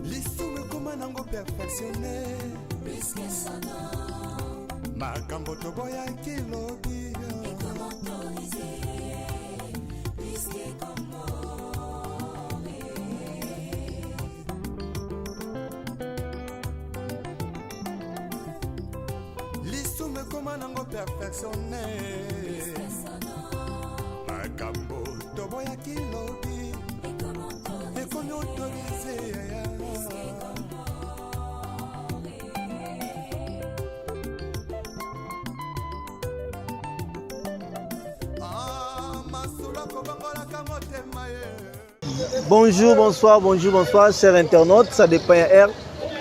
Lisumu ekoma nango perfectionne makambo toboyaki lobi. Lisumu ekoma nango perfectionne makambo toboyaki lobi ekomi autorise. Ah, masolo akobongolaka motema ye. Bonjour, bonsoir, bonjour, bonsoir, chers internautes. Ça dépend ya R.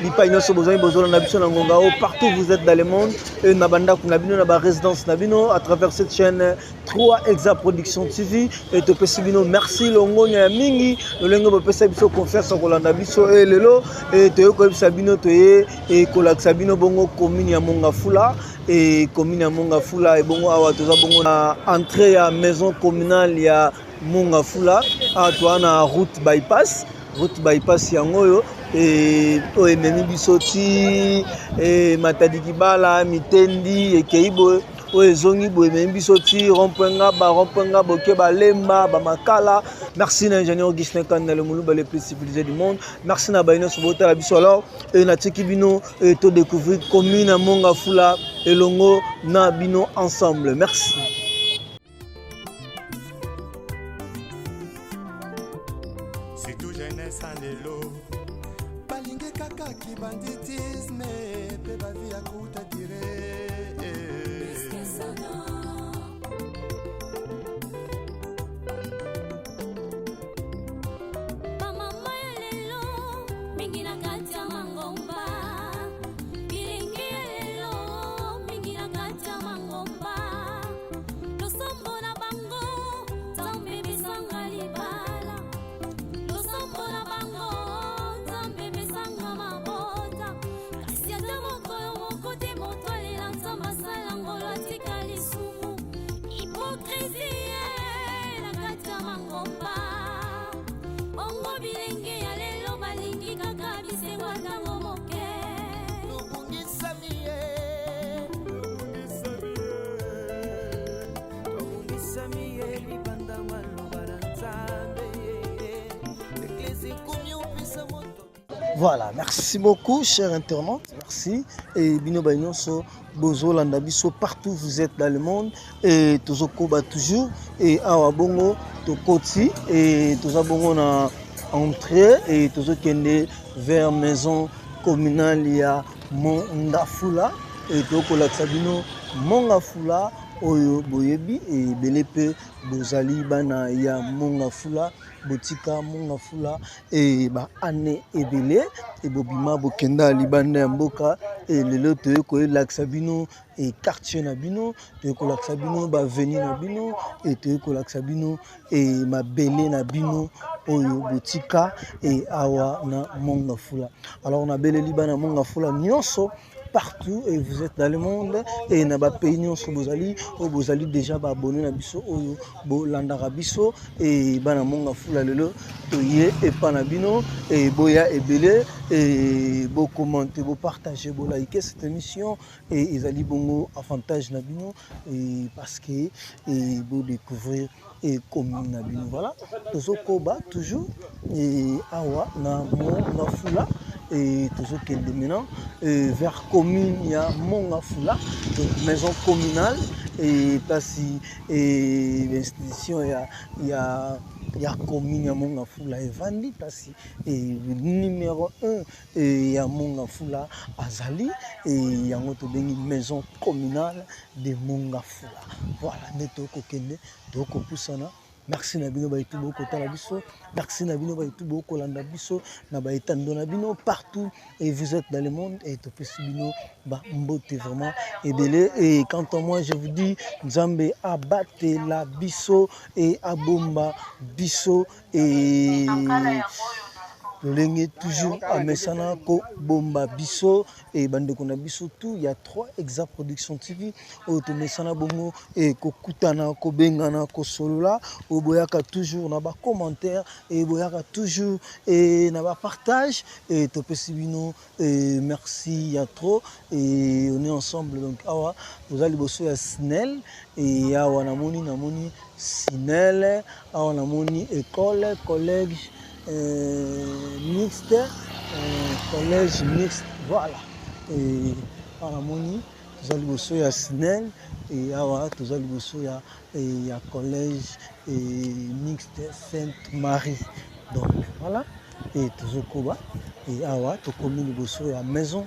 Bipai nyonso bozwami, bozolanda biso na ngonga oyo, partout vous êtes dans le monde, e na bandako na bino, na barésidence na bino, à travers cette chaîne 3 Exa Production TV, e topesi bino merci, longonya ya mingi, lolenge bopesa biso confiance ya kolanda biso. E lelo e toye koyebisa bino, toye e kolakisa bino bongo commune ya Mongafula. E commune ya Mongafula ebongo awa toza bongo na entrée ya maison communale ya Mongafula. Awa toza na route bypass, route bypass yango oyo oyo ememi biso ti Matadi Kibala, Mitendi, ekei boye, oyo ezongi boye, ememi biso ti rond-point Ngaba, rond-point Ngaba oke Balemba, Bamakala. Merci na ingénieur Gustin Kanda, le moluba le plus civilisé du monde. Merci na baye nyonso botala biso. Alors natiki bino to découvrir commune ya Mongafula elongo na bino ensemble. Merci. Surtout jeunesse ya lelo balingi kaka kibanditisme mpe bavi ya kuta dire. Bamama ya lelo mingi na kati ya mangomba, bilenge ya lelo mingi na kati ya mangomba, losambo na bango Nzambe besanga libala, losambo na bango Nzambe besanga mabota, kasi ata mokolo moko te moto alela Nzambe asala ngolo atika lisumu, hypocrisie na kati ya mangomba. Bongo bilenge ya lelo balingi kaka bisengo ntango moke. Tobungisami ye, tobungisami ye libanda maloba na Nzambe, eklesi ekomi opesa moto. Voilà, merci beaucoup, chers internautes. Merci. Et bino ba nyonso bozolanda biso partout vous êtes dans le monde, et tozokoba toujours et awa bongo tokoti et toza bongo na entrée et tozokende vers maison communale ya Mongafula et tokolakisa bino Mongafula oyo boyebi ebele mpe bozali bana ya Mongafula. Botika Mongafula e ba année ebele e bobima bokenda libanda ya mboka, e lelo toye koyelakisa bino e quartier na bino, toye kolakisa bino ba avenue na bino, e toye kolakisa bino e mabele na bino oyo botika e awa na Mongafula. Alors nabeleli bana Mongafula nyonso partout et vous êtes dans le monde et na ba pays nyonso bozali, oyo bozali déjà ba abonné na biso, oyo bolandaka biso, et bana Mongafula lelo toye epa na bino, et boya ebele et bo commenter, bo partager, bo liker cette émission et ezali bongo avantage na bino, et parce que et bo découvrir et commune na bino. Voilà, tozokoba toujours et awa na Mongafula et tozokende maintenant et vers commune ya Mongafula, donc maison communale et place et institution ya commune ya Mongafula evandi, place et numéro 1 et ya Mongafula azali, et yango tobengi maison communale de Mongafula. Voilà, nde tokokende, tokopusana. Merci na bino bayetu bokotala biso, merci na bino bayetu bokolanda biso na baetando na bino partout et vous êtes dans le monde et topesi bino ba mbote vraiment ebele. Et quant à moi, je vous dis Nzambe abatela biso et abomba biso et lolenge toujours amesana kobomba biso e bandeko na biso tout ya 3 Exa Production TV oyo tomesana bongo e kokutana, kobengana, kosolola, oyo boyaka toujours na ba commentaire e boyaka toujours e na ba partage e topesi bino e merci ya trop e on est ensemble. Donc awa toza liboso ya SNEL e awa namoni namoni SNEL, awa namoni école collège mixte, collège mixte, voilà. E awa namoni toza liboso ya SNEL e awa toza liboso ya ya collège et mixte Sainte Marie. Donc voilà, et tozokoba e awa tokomi liboso ya maison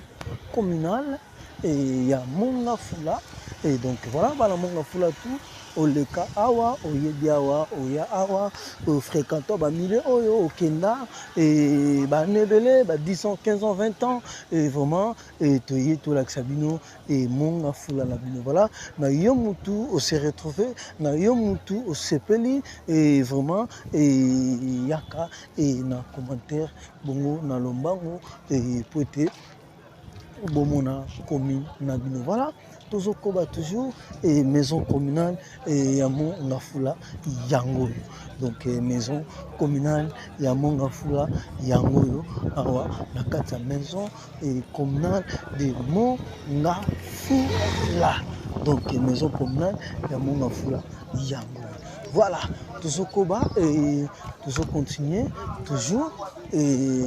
communale et ya Mongafula. Et donc voilà, bana Mongafula tout oleka awa, oyebi awa, oya awa, ofréquente ba milieu oyo okenda et ba nebele ba 10 ans, 15 ans, 20 ans et vraiment et toye tolakisa bino et Mongafula na bino. Voilà, na yo mutu o se retrouver, na yo mutu o sepeli et vraiment et yaka et na commentaire bongo na lombango et poete bomona commune na bino. Voilà, tozokoba toujours et maison communale et ya Mongafula yango. Donc maison communale ya Mongafula yango awa na kati ya maison et communale de Mongafula. Donc maison communale ya Mongafula yango. Voilà, tozokoba et tozocontinuer toujours et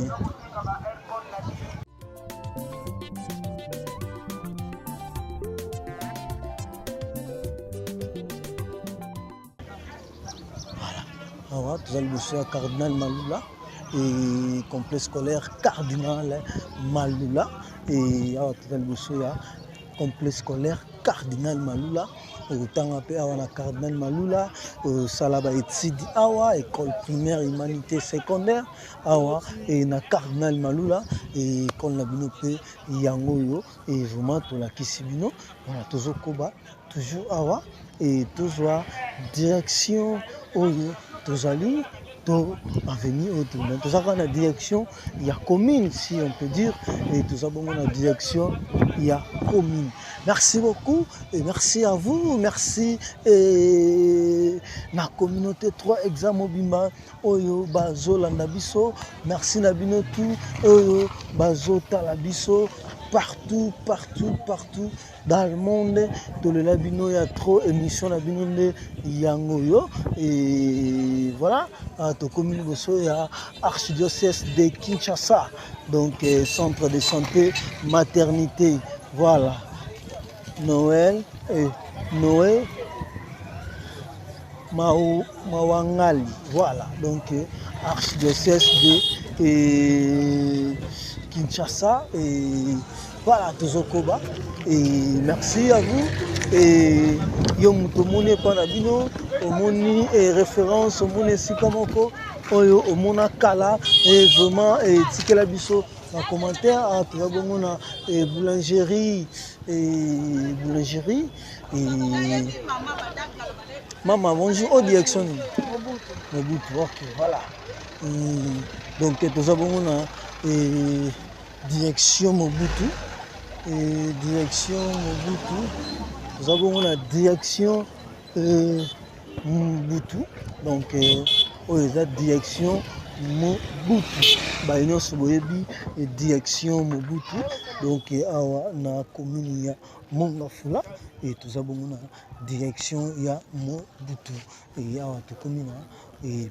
awa toza liboso ya Cardinal Malula et complexe scolaire Cardinal Malula. Et awa toza liboso ya complexe scolaire Cardinal Malula, otanga mpe awa na Cardinal Malula, osala ba études awa, école primaire, humanité, secondaire awa et na Cardinal Malula et école na bino mpe yango oyo et vraiment tolakisi bino. Voilà, tozokoba toujours awa et tozwa direction oyo tozali to avenue oyo tozalaka na direction ya commune, si on peut dire, et toza bongo na direction ya commune. Merci beaucoup et merci à vous, merci et na communauté 3 Exa Mobimba oyo bazolanda biso, merci na bino tout oyo bazotala biso partout, partout, partout dans le monde. Tolela bino ya trop émission na bino nde yango yo. Et voilà, tokomi liboso ya archidiocèse de Kinshasa, donc centre de santé maternité. Voilà, Noël et Noé Mawangali. Voilà, donc archidiocèse de Kinshasa. Et voilà, tozokoba. Et merci à vous. Et yo moto omoni epa na bino, omoni et référence, omoni esika moko oyo omona kala et vraiment etikela biso na commentaire. Ah, toza bongo na boulangerie et boulangerie et mama bonjour, au direction Mobutu. Mobutu, ok, voilà. Et donc toza bongo na et direction Mobutu et direction Mobutu, toza bongo na direction Mobutu. Donc oyo eza direction Mobutu, baye nyonso boyebi direction Mobutu. Donc awa na commune ya Mongafula et toza bongo na direction ya Mobutu. Et awa tokomi na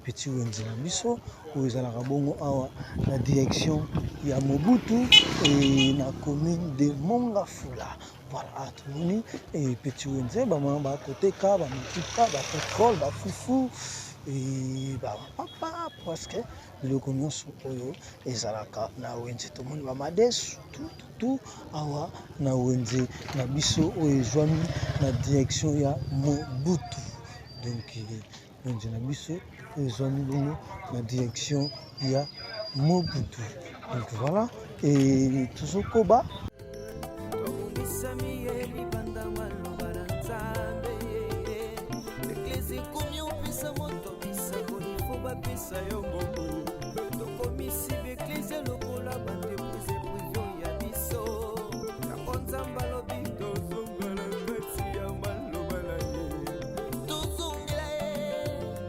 petit wenze na biso oyo ezalaka bongo awa na direction ya Mobutu et na commune de Mongafula. Voilà, tomoni et petit wenze ba mama ba koteka ba mituka ba pétrole ba fufu et ba papa presque biloko nyonso oyo ezalaka na wenze. Tomoni ba madesu tout, tout, tout awa na wenze na biso oyo ezwami na direction ya Mobutu. Donc Wenze na biso oyo ezwami bongo na direction ya Mobutu. Donc voilà, et tozokoba. Tobungisami ye libanda maloba na Nzambe. Eglise ekomi opesa moto bisango ifo bapesa yo mbongo. Tokomisi baeglise lokola baentreprise prive ya biso. Yango Nzambe alobi tozonga na kati ya maloba na ye. Tozongela ye,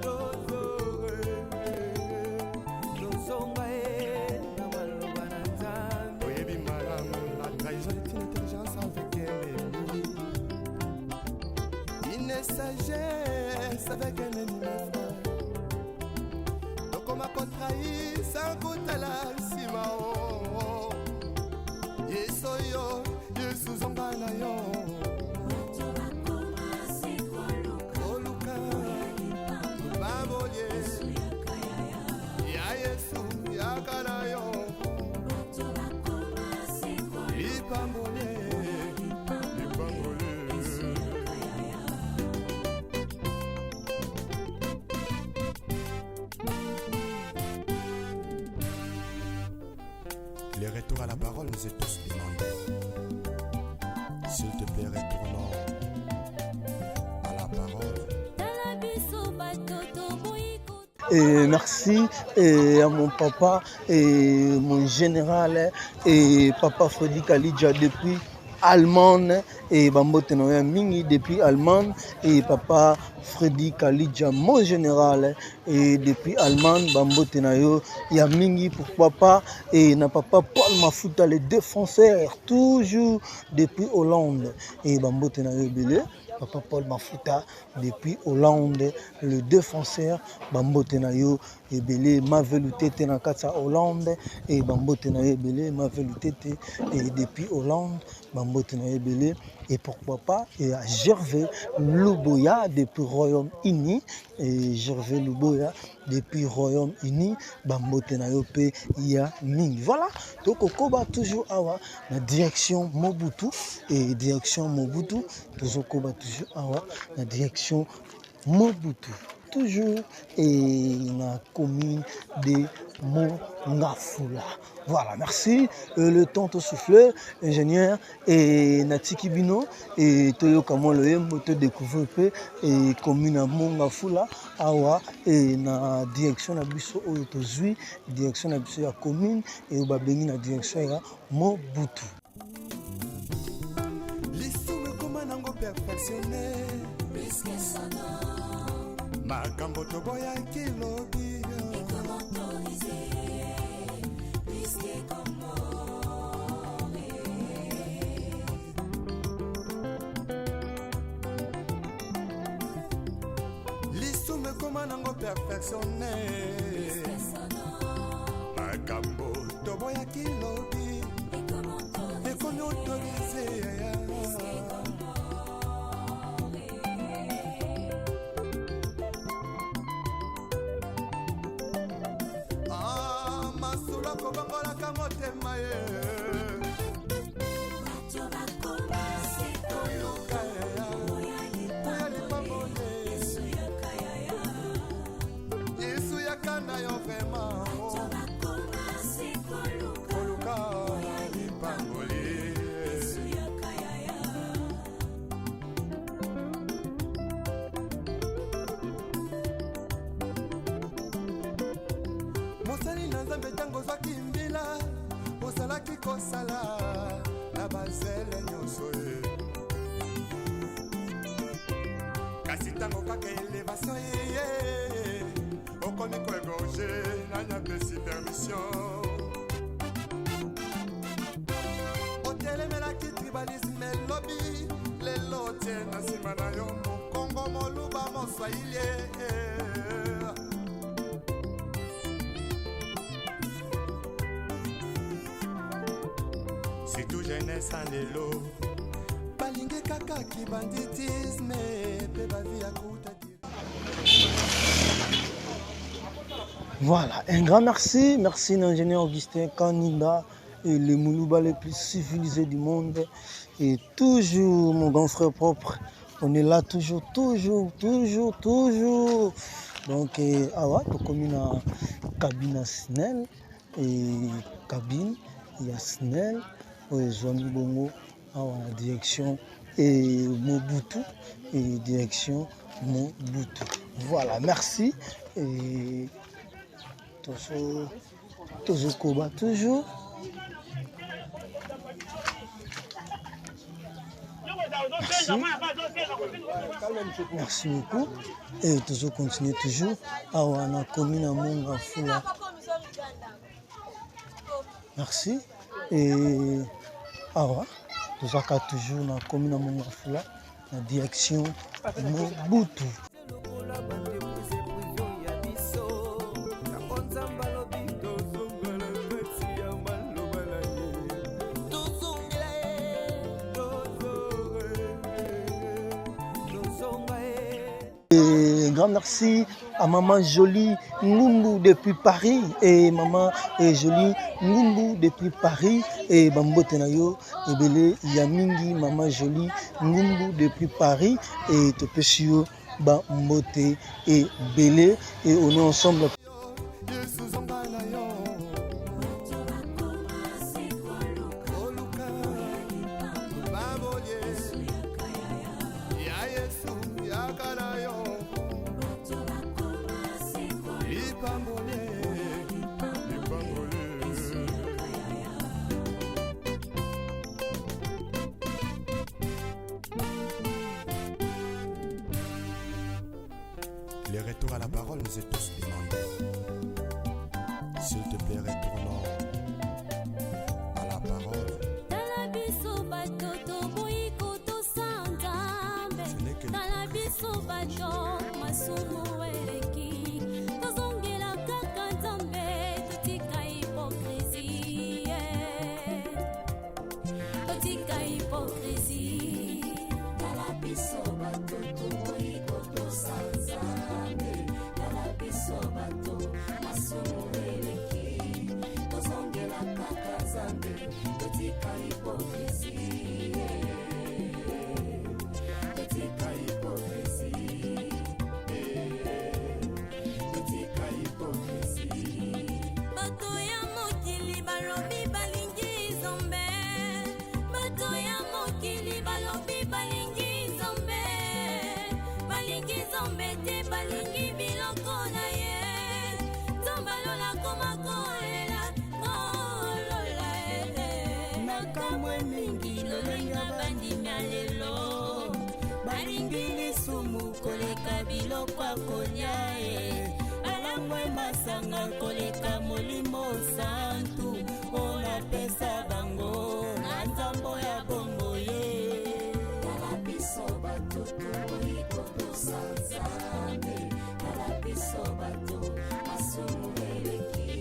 tozonga ye, tozonga ye na maloba na Nzambe. Oyebi malamu, la trahison est une intelligence avec un ennemi, une sagesse avec un ennemi, mes frères. Tokoma kotrahir sans kotala nsima o Yesu oyo Yesu zonga na yo oluka babolie ya Yesu yaka na yo lipambole lipambole. Le retour à la parole nous est tous demandé. S'il te plaît, retournons à la parole. Tala biso bato toboyi ko Et merci et à mon papa et mon général et papa Freddy Kalidja depuis Allemagne et bambote na yo mingi depuis Allemagne et papa Freddy Kalidja, mon général, et depuis Allemagne, bambote na yo ya mingi. Pourquoi pas et na papa Paul Mafuta, le défenseur, toujours depuis Hollande, et bambote na yo ebele, papa Paul Mafuta depuis Hollande, le défenseur, bambote na yo ebele. Mavelu Tete na kati ya Hollande et bambote na yo ebele, Mavelu Tete et depuis Hollande, bambote na yo ebele. Et pourquoi pas et à Gervais Luboya depuis Royaume-Uni et Gervais Luboya depuis Royaume-Uni, bambote na yo pe ya mingi. Voilà, tokokoba toujours awa na direction Mobutu et direction Mobutu, tozokoba toujours awa na direction Mobutu, toujours et na commune de Mongafula. Voilà, merci. Le temps te souffle, ingénieur, et natiki bino et toyoka mwa loyembo to découvrir pe et commune ya Mongafula awa et na direction na biso oyo tozwi direction na biso ya commune et oyo babengi na direction ya Mobutu. Lisumu ekoma nango perfectionne, makambo toboyaki lobi. Lisumu ekoma nango perfectionne, makambo toboyaki lobi ekomi autorisé. Ah, masolo akobongolaka motema ye koluka oya lipambole Yesu yaka na yo vraiment koluka lipamboli. Mosali na Nzambe, ntango ozwaki mbila ozalaki kosala na bazele nyonso ye, kasi ntango kaka élévation eye, okomi koégorger. Nani apesi permission? Otelemelaki tribalisme elobi, lelo otie na nsima na yo Mokongo, Moluba, Moswahili. Surtout jeunesse ya lelo balingi kaka kibanditisme mpe bavie ya kuta. Voilà, un grand merci. Merci l'ingénieur Augustin Kaninda et le Moulouba le plus civilisé du monde. Et toujours mon grand frère propre. On est là toujours, toujours, toujours, toujours. Donc eh, awa tokomi na cabine ya SNEL et cabine ya SNEL oyo ezwami bongo awa na direction et Mobutu et direction Mobutu. Voilà, merci et tozo tozokoba toujours. Merci. Merci beaucoup. Et toujours continuer toujours. Awa na commune à Monga Fula. Merci. Et awa tozaka toujours na commune à Monga Fula na direction Mobutu. Lokola baentreprise privé ya biso yango Nzambe alobi tozongela kati ya maloba na ye, tozongela ye, tozonga ye. Et grand merci à maman Jolie Ngumbu depuis Paris et maman et Jolie Ngumbu depuis Paris et bambote na yo ebele ya mingi, maman Jolie Ngumbu depuis Paris et topesi yo bambote ebele et on est ensemble. Yesu zonga na yo oluka babolie ya Yesu yaka na yo lipambolie lipambolie. Le retour à la parole nous est tous demandé. S'il te plaît, retournons à la parole. Tala biso bato toboyi kotosa Nzambe. Ce n'est que Tala biso bato masumu eleki, tozongela kaka Nzambe, totika hypocrisie, totika hypocrisie. Tala biso bato toboyi kotosa Nzambe, tala biso bato masumu eleki, tozongela kaka Nzambe, totika hypocrisie, totika hypocrisie, totika hypocrisie. Bato ya mokili balobi balingi Nzambe, bato ya mokili balobi balingi Nzambe, balingi Nzambe te, balingi biloko na ye. Nzambe alola koma kolela kolola e. Nakamwe mingi lolenge bandimi ya lelo balingi lisumu koleka biloko ya kolia e, balangwe masanga koleka Molimo Santu oyo napesa bango na nzambo ya bombo ye. Tala biso bato toboyi kotosa Nzambe, tala biso bato masumu eleki,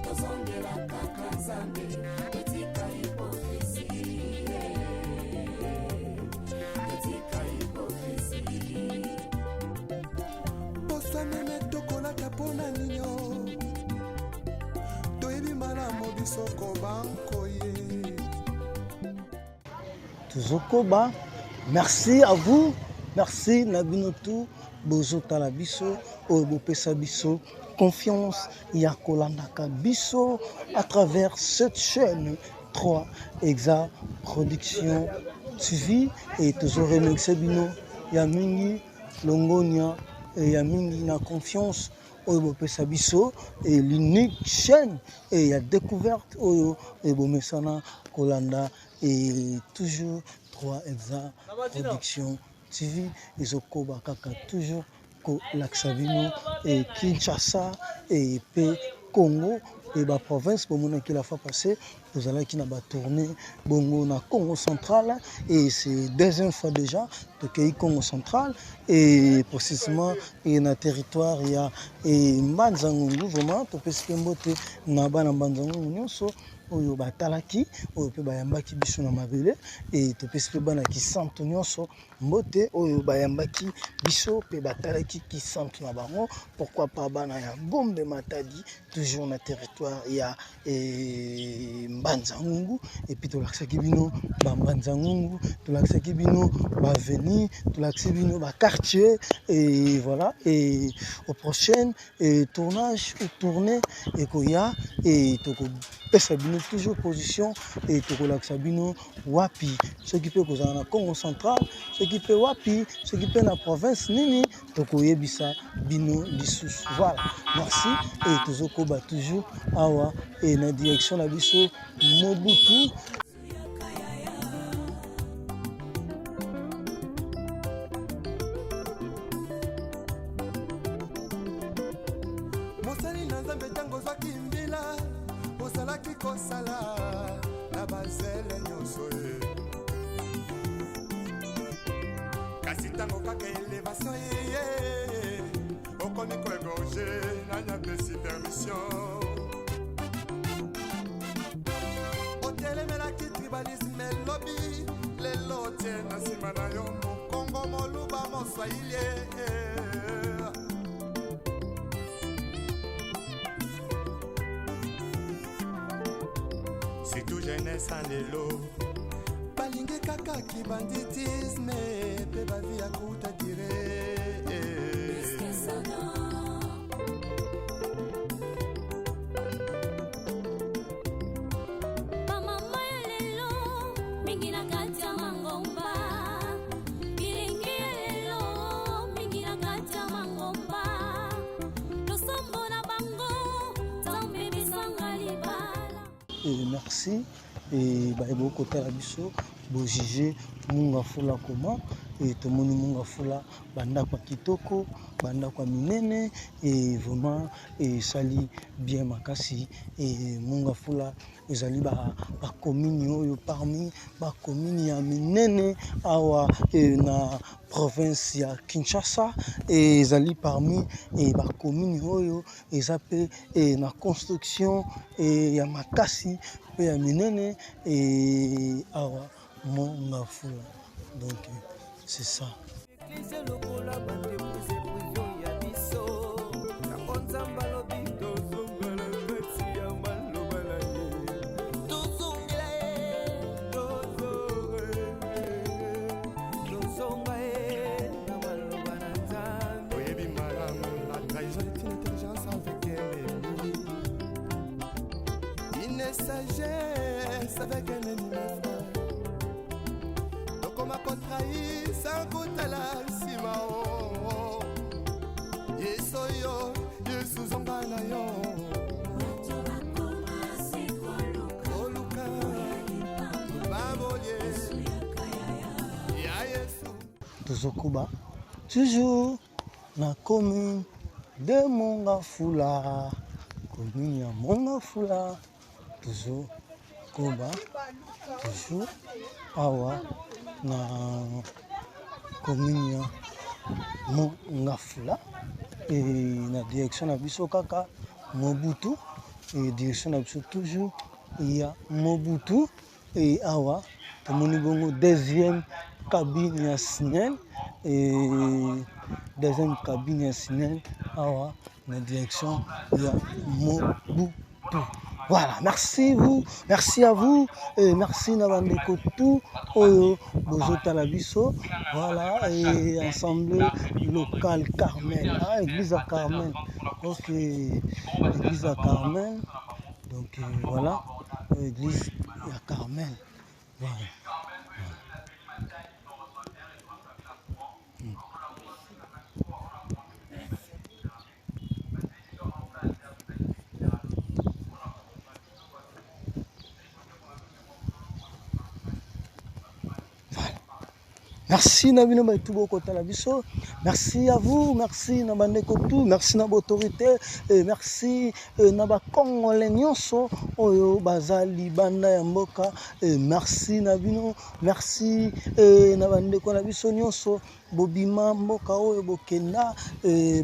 tozongela kaka Nzambe, totika hypocrisie, totika hypocrisie. Poso meme tokolata mpona ninyo toyebi malamu biso kobankoye. Tozokoba. Merci à vous, merci na bino tout bozotala biso oyo bopesa biso confiance ya kolandaka biso à travers cette chaîne 3 Exa Production TV et tozo remercier bino ya mingi, longonia ya mingi na confiance oyo bopesa biso et l'unique chaîne et ya découverte oyo ebomesana kolanda et toujours 3 Exa Production TV ezokoba kaka toujours kolakisa bino e Kinshasa e pe Congo e baprovince. Bomonaki la fois passée tozalaki na batournée bongo na Congo Central et c'est deuxième fois déjà tokei Congo Central et précisément e na territoire ya e Mbanza Ngungu. Vraiment topesi mpe mbote na bana Mbanza Ngungu nyonso. oyo batalaki, oyo mpe bayambaki biso na mabele. E topesi mpe bana Kisantu nyonso mbote oyo bayambaki biso mpe batalaki Kisantu na bango. Pourquoi pas bana ya Gombe Matadi, toujours na territoire ya Mbanza Ngungu. Et puis tolakisaki bino ba Mbanza Ngungu, tolakisaki bino ba avenue, tolakisi bino ba quartier. Et voilà, et au prochain et tournage ou tournée ekoya, et tokopesa bino toujours position, et tokolakisa bino wapi soki mpe kozala na Congo central, soki mpe wapi, soki mpe na province nini, tokoyebisa bino lisusu. Voilà, merci. Et tozokoba toujours awa et na direction na biso Mobutu. Mosali na Nzambe, ntango ozwaki mbila, ozalaki kosala na bazele nyonso ye. Kasi ntango kaka elevation eye, okomi koégorger. Nani apesi permission? Otelemelaki tribalisme elobi, lelo otie na nsima na yo Mokongo, Moluba, Moswahili. Surtout jeunesse ya lelo balingi kaka kibanditisme mpe bavie ya courte durée. Sonore. Bamama ya lelo mingi na kati ya mangomba, bilingi ya lelo mingi na kati ya mangomba, losambo na bango Nzambe bisanga libala. Et merci. Et baye bokotala biso, bojuger Mont-Ngafula comment. Et tomoni Mont-Ngafula, bandako ya kitoko, bandako ya minene, et vraiment esali bien makasi. Et Mont-Ngafula ezali bacommune oyo parmi bacommune ya minene awa na province ya Kinshasa. E ezali parmi bacommune oyo eza mpe na construction ya makasi mpe ya minene e awa Mont-Ngafula. Donc c'est ça. Eglise lokola baentreprise privée ya biso, yango Nzambe alobi tozongela kati ya maloba na ye, tozongela ye, tozonga ye na maloba na Nzambe. Oyebi malamu, la trahison est une intelligence avec un ennemi, une sagesse avec un ennemi, mes frères. Tokoma kotrahir sans kotala nsima o. Yesu oyo, Yesu, zonga na yo. Bato bakoma se koluka oluka babolie ya Yesu. Tozokuba toujours na commune de Mont-Ngafula, commune ya Mont-Ngafula. Tozokoba toujours awa na commune ya Mont-Ngafula e na direction na biso kaka Mobutu, e direction na biso toujours ya Mobutu. E awa tomoni bongo deuxième cabine ya SNEL, e deuxième cabine ya SNEL awa na direction ya Mobutu. Voilà, merci vous, merci à vous et merci na bandeko tout oyo bozotala biso. Voilà, et assemblée locale Carmel, ah, église à Carmel. Ok, église à Carmel. Donc voilà, église à Carmel. Voilà. Merci na bino bato bokotala biso. Merci à vous, merci na bandeko tout, merci na autorité et merci na bacongolais nyonso oyo baza libanda ya mboka. Et merci na bino, merci na bandeko na biso nyonso bobima mboka oyo bokenda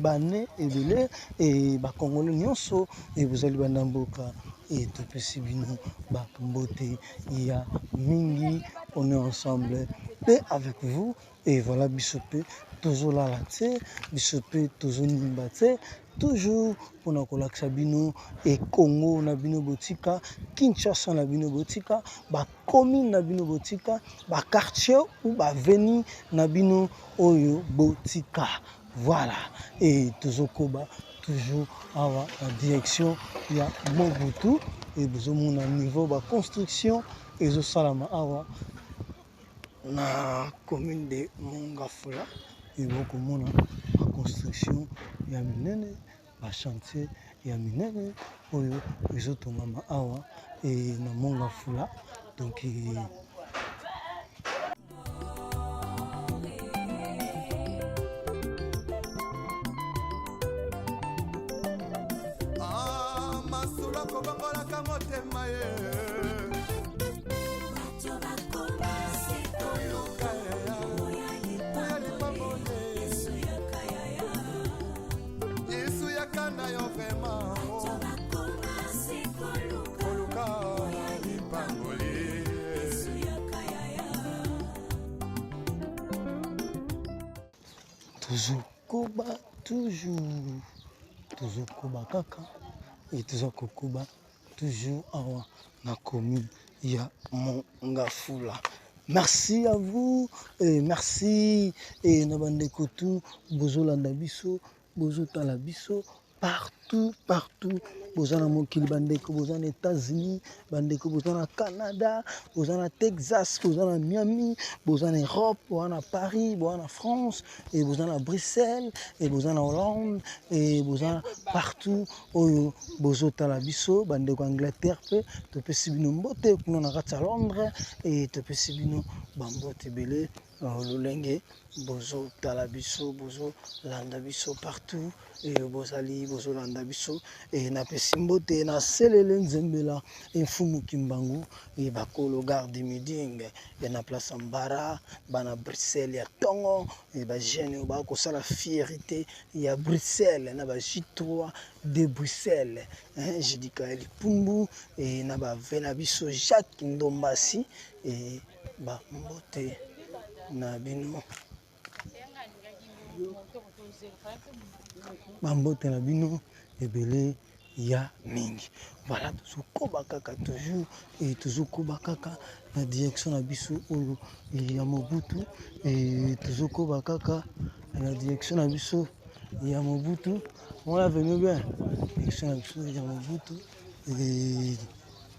bane ebele, e bacongolais nyonso e bozali banda mboka. Et topesi bino ba mbote ya mingi. On est ensemble et avec vous. Et voilà biso pe tozolala te, biso pe tozonimba te, toujours mpona kolakisa bino e Congo na bino botika, Kinshasa na bino botika, ba commune na bino botika, ba quartier ou ba avenue na bino oyo botika. Voilà, et tozokoba toujours awa na direction ya Mobutu et bozomona niveau ba construction ezosalama awa na commune de Mongafula et bokomona ba construction ya minene, ba chantier ya minene oyo ezotongama awa e na Mongafula. Donc Ah, masolo kobongolaka motema ye Koluka yaya, oya lipamboli. Yesu yaka na yo vraiment koluka lipamboli. Tozokoba toujours, tozokoba kaka e toza kokoba toujours awa na commune ya Mongafula. Merci à vous et merci et na bandeko tout bozolanda biso, bozotala biso partout partout, boza na mokili bandeko, boza na États-Unis bandeko, boza na Canada, boza na Texas, boza na Miami, boza na Europe, boza na Paris, boza na France et boza na Bruxelles et boza na Hollande et boza partout oyo bozotala biso bandeko. Angleterre mpe topesi bino mbote, kuna na kati ya Londres et topesi bino bambote ebele lolenge bozotala biso, bozolanda biso partout e bozali bozolanda biso. E napesi mbote na Selele Nzembela e Mfumu Kimbangu e bakolo gare du Miding e na place Mbara, bana Bruxelles ya ntongo e bajeune oyo bakosala fierté ya Bruxelles na ba J3 de Bruxelles, Jidikael Pumbu e na bave na biso Jacques Ndombasi e bambote na bino, bambote na bino ebele ya mingi. Voilà, tozokoba kaka toujours e tozokoba kaka na direction na biso oyo ya Mobutu e tozokoba kaka na direction na biso ya Mobutu. On a venu bien direction na biso ya Mobutu e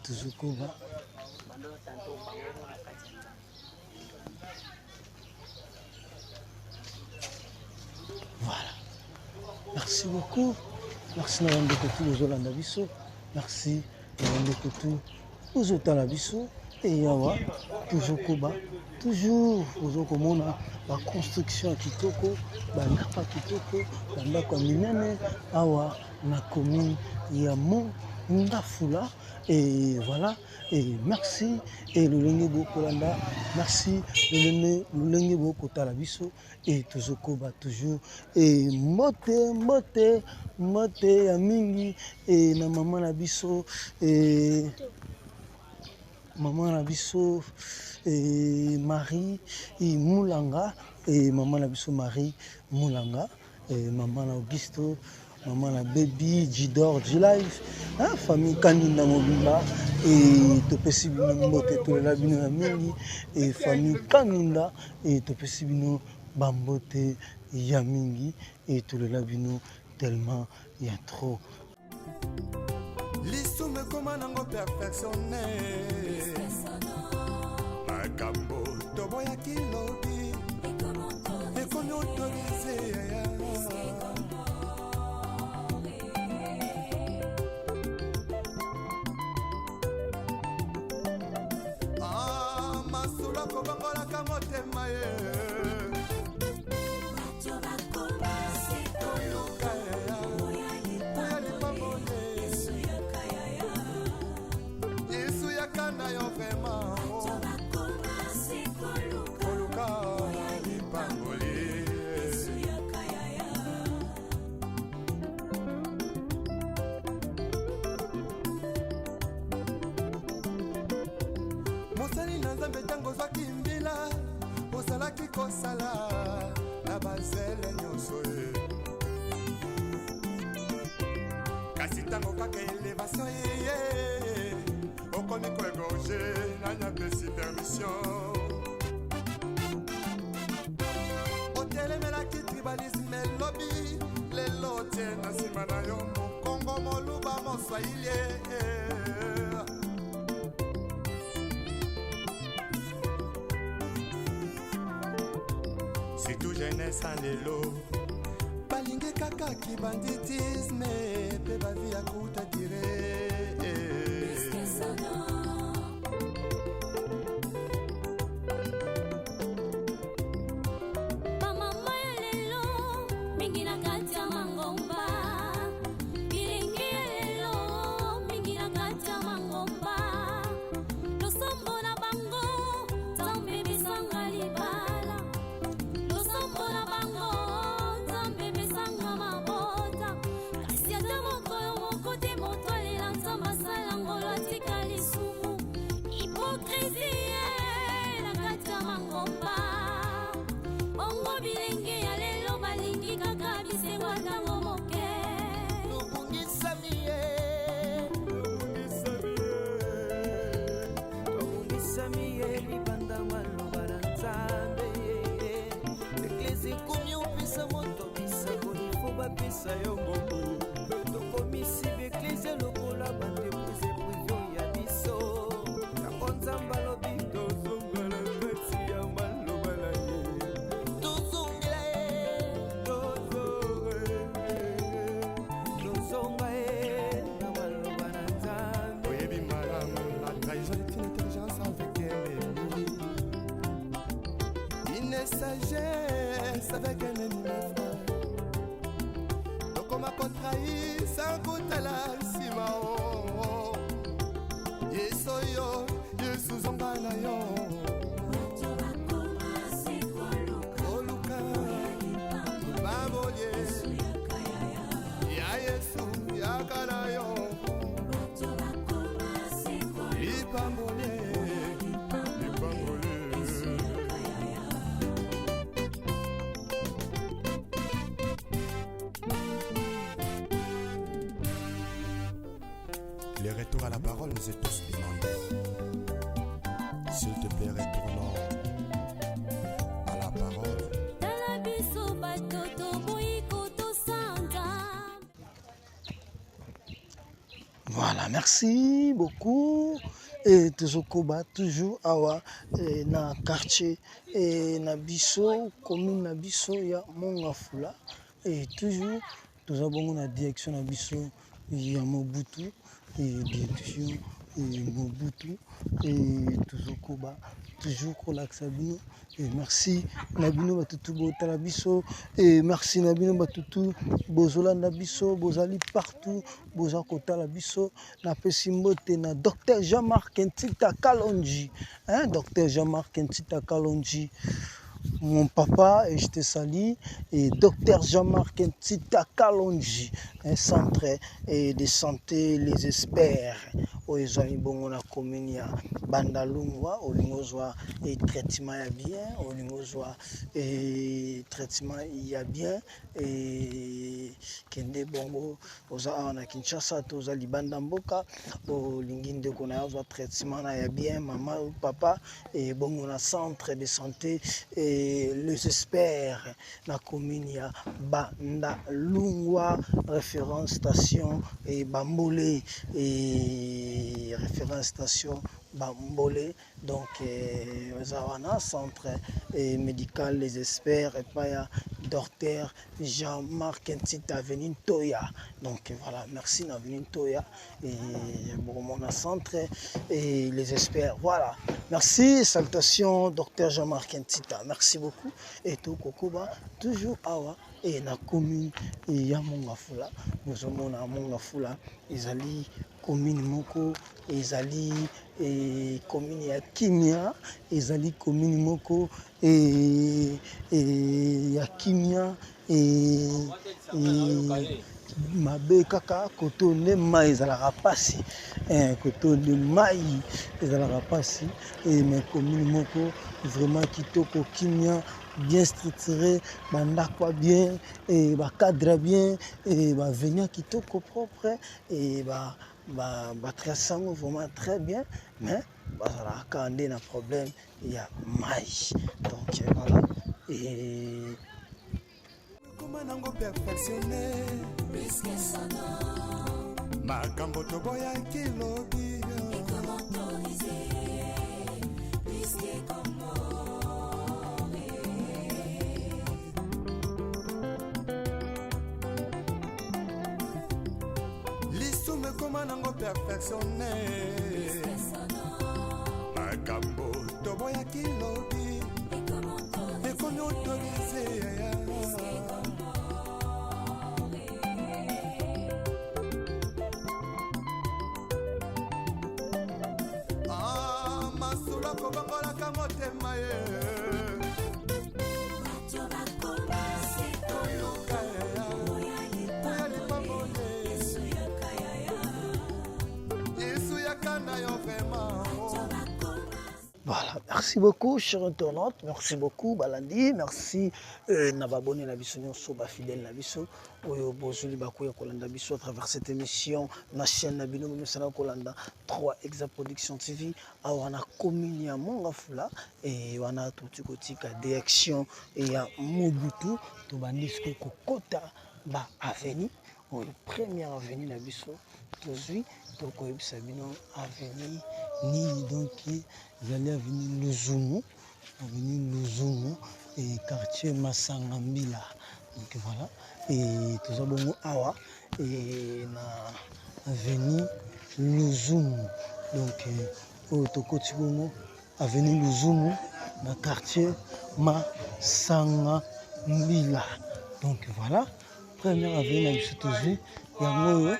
tozokoba. Voilà, merci beaucoup, merci na bandeko tu bozolanda biso, merci na bandeko tu bozotala biso. E awa tozokoba toujours, ozokomona baconstruction ya kitoko, bandako ya kitoko, bandako ya minene awa na commune ya Mongafula. Et voilà, et merci et lolenge bokolanda, merci lolenge lolenge bokotala biso et tozokoba toujours. Et mbote mbote mbote ya mingi e na mama na biso e mama na biso e Marie e Mulanga e mama na biso Marie Mulanga e mama na Augusto, mama na Baby Jidor G-Life, hein, famille Kaninda mobimba e topesi bino mbote, tolela bino ya mingi e famille Kaninda e topesi bino bambote ya mingi e tolela bino tellement ya trop. Lisumu ekoma nango perfectionne, makambo toboyaki lobi ekomi autorise yaya. Ah, masolo kobongolaka motema ye Koluka yaya, oya lipamboli. Yesu yaka na yo vraiment koluka. kosala na bazele nyonso ye. Kasi ntango kaka elevation eye, okomi koegorge, nani apesi permission? Otelemelaki tribalisme elobi, lelo otie na nsima na yo mokongo, moluba, moswahili. Surtout jeunesse ya lelo balingi kaka kibanditisme mpe bavi ya kuta dire. Bamama ya lelo mingi na kati ya mangomba, bilenge ya lelo mingi na kati ya mangomba, losambo na bango Nzambe besanga libala, losambo na bango Nzambe besanga mabota, kasi ata mokolo moko te moto alela Nzambe asala ngolo atika lisumu. Hypocrisie na kati ya mangomba. Bongo bilenge ya lelo balingi kaka bisengo ntango moke. Tobungisami ye, tobungisami ye libanda maloba na Nzambe. Eklesi ekomi opesa moto bisakoli, fo bapesa yo mbongo. Tokomisi baeklese lokola baentreprise privé ya biso. Yango Nzambe alobi tozongela kati ya maloba na ye, tozongela ye, tozonga ye na maloba na Nzambe. Oyebi malamu, la trahison est une intelligence avec un ennemi, une sagesse avec un ennemi, mes frères. Tokoma kotrahir sans kotala nsima o. Yesu oyo, Yesu, zonga na yo. Koluka babolie ya Yesu, yaka na yo lipambolie, lipambolie. Le retour à la parole nous est tous demandé. S'il te plaît, retournons à la parole. Tala biso bato toboyi kotosa Nzambe. Voilà, merci beaucoup. Et tozokoba toujours awa eh, na quartier et na biso, commune na biso ya Mongafula, et toujours toza bongo na direction na biso ya Mobutu, et direction et Mobutu, et tozokoba toujours kolakisa bino. Et merci na bino batutu botala biso, et merci na bino batutu bozolanda biso, bozali partout, boza kotala biso. Napesi mbote na Dr Jean-Marc Ntita Kalonji, hein, Dr Jean-Marc Ntita Kalonji, mon papa, et je te salue. Et Dr Jean-Marc Ntita Kalonji, un centre et de santé Les Experts oyo ezwami bongo na commune ya Bandalungwa. Olingi ozwa e traitement ya bien, olingi ozwa e traitement ya bien, e kende bongo. Oza awa na Kinshasa to oza libanda mboka, olingi ndeko na yo ozwa traitement na ya bien, mama ou papa, e bongo na centre de santé et Les Experts na commune ya Bandalungwa, référence station et Bambole, et référence station Bambole. Donc eza wana centre et médical Les Experts epai ya docteur Jean-Marc Ntita, avenue Ntoya. Donc voilà, merci na avenue Ntoya et bokomona centre et Les Experts. Voilà, merci, salutations docteur Jean-Marc Ntita, merci beaucoup. Et tokokoba toujours awa e na commune ya Mongafula. Bozomona Mongafula ezali commune moko, ezali e, commune ya kimia, ezali commune moko e, e, ya kimia e, e, Mabe kaka kote oyo nde mayi ezalaka pasi kote oyo nde mayi ezalaka pasi mais commune moko vraiment kitoko kimia bien structure ba ndako ya bien ba cadre ya bien ba avenue ya kitoko propre ba trace yango vraiment très bien mais bazalaka kaka nde na problème ya mayi donc voilà. Koma nango perfectionne makambo toboyaki lobi. Lisumu ekoma nango perfectionne makambo toboyaki lobi ekomi autorise. Ah, masolo kobongolaka motema ye Yesu yaka na yo vraiment. Voilà, merci beaucoup, chers internautes. Merci beaucoup, Balandi. Merci na babone na biso nyonso, ba fidèle na biso. Oyo bozuli baku ya kolanda biso à travers cette émission na chaîne na bino misala kolanda 3 Exa Production TV. Awa na commune ya Mongafula et wana toti kotika direction ya Mobutu tobandi siko kokota ba avenue. Oyo première avenue na biso tozwi, tokoyebisa bino avenue nini. Donc ezali avenue Luzumu, avenue Luzumu et quartier Masanga Mbila. Donc voilà, et toza bongo awa et na avenue Luzumu. Donc oyo tokoti bongo avenue Luzumu na quartier Masanga Mbila. Donc voilà, première avenue na biso tozwi yango oyo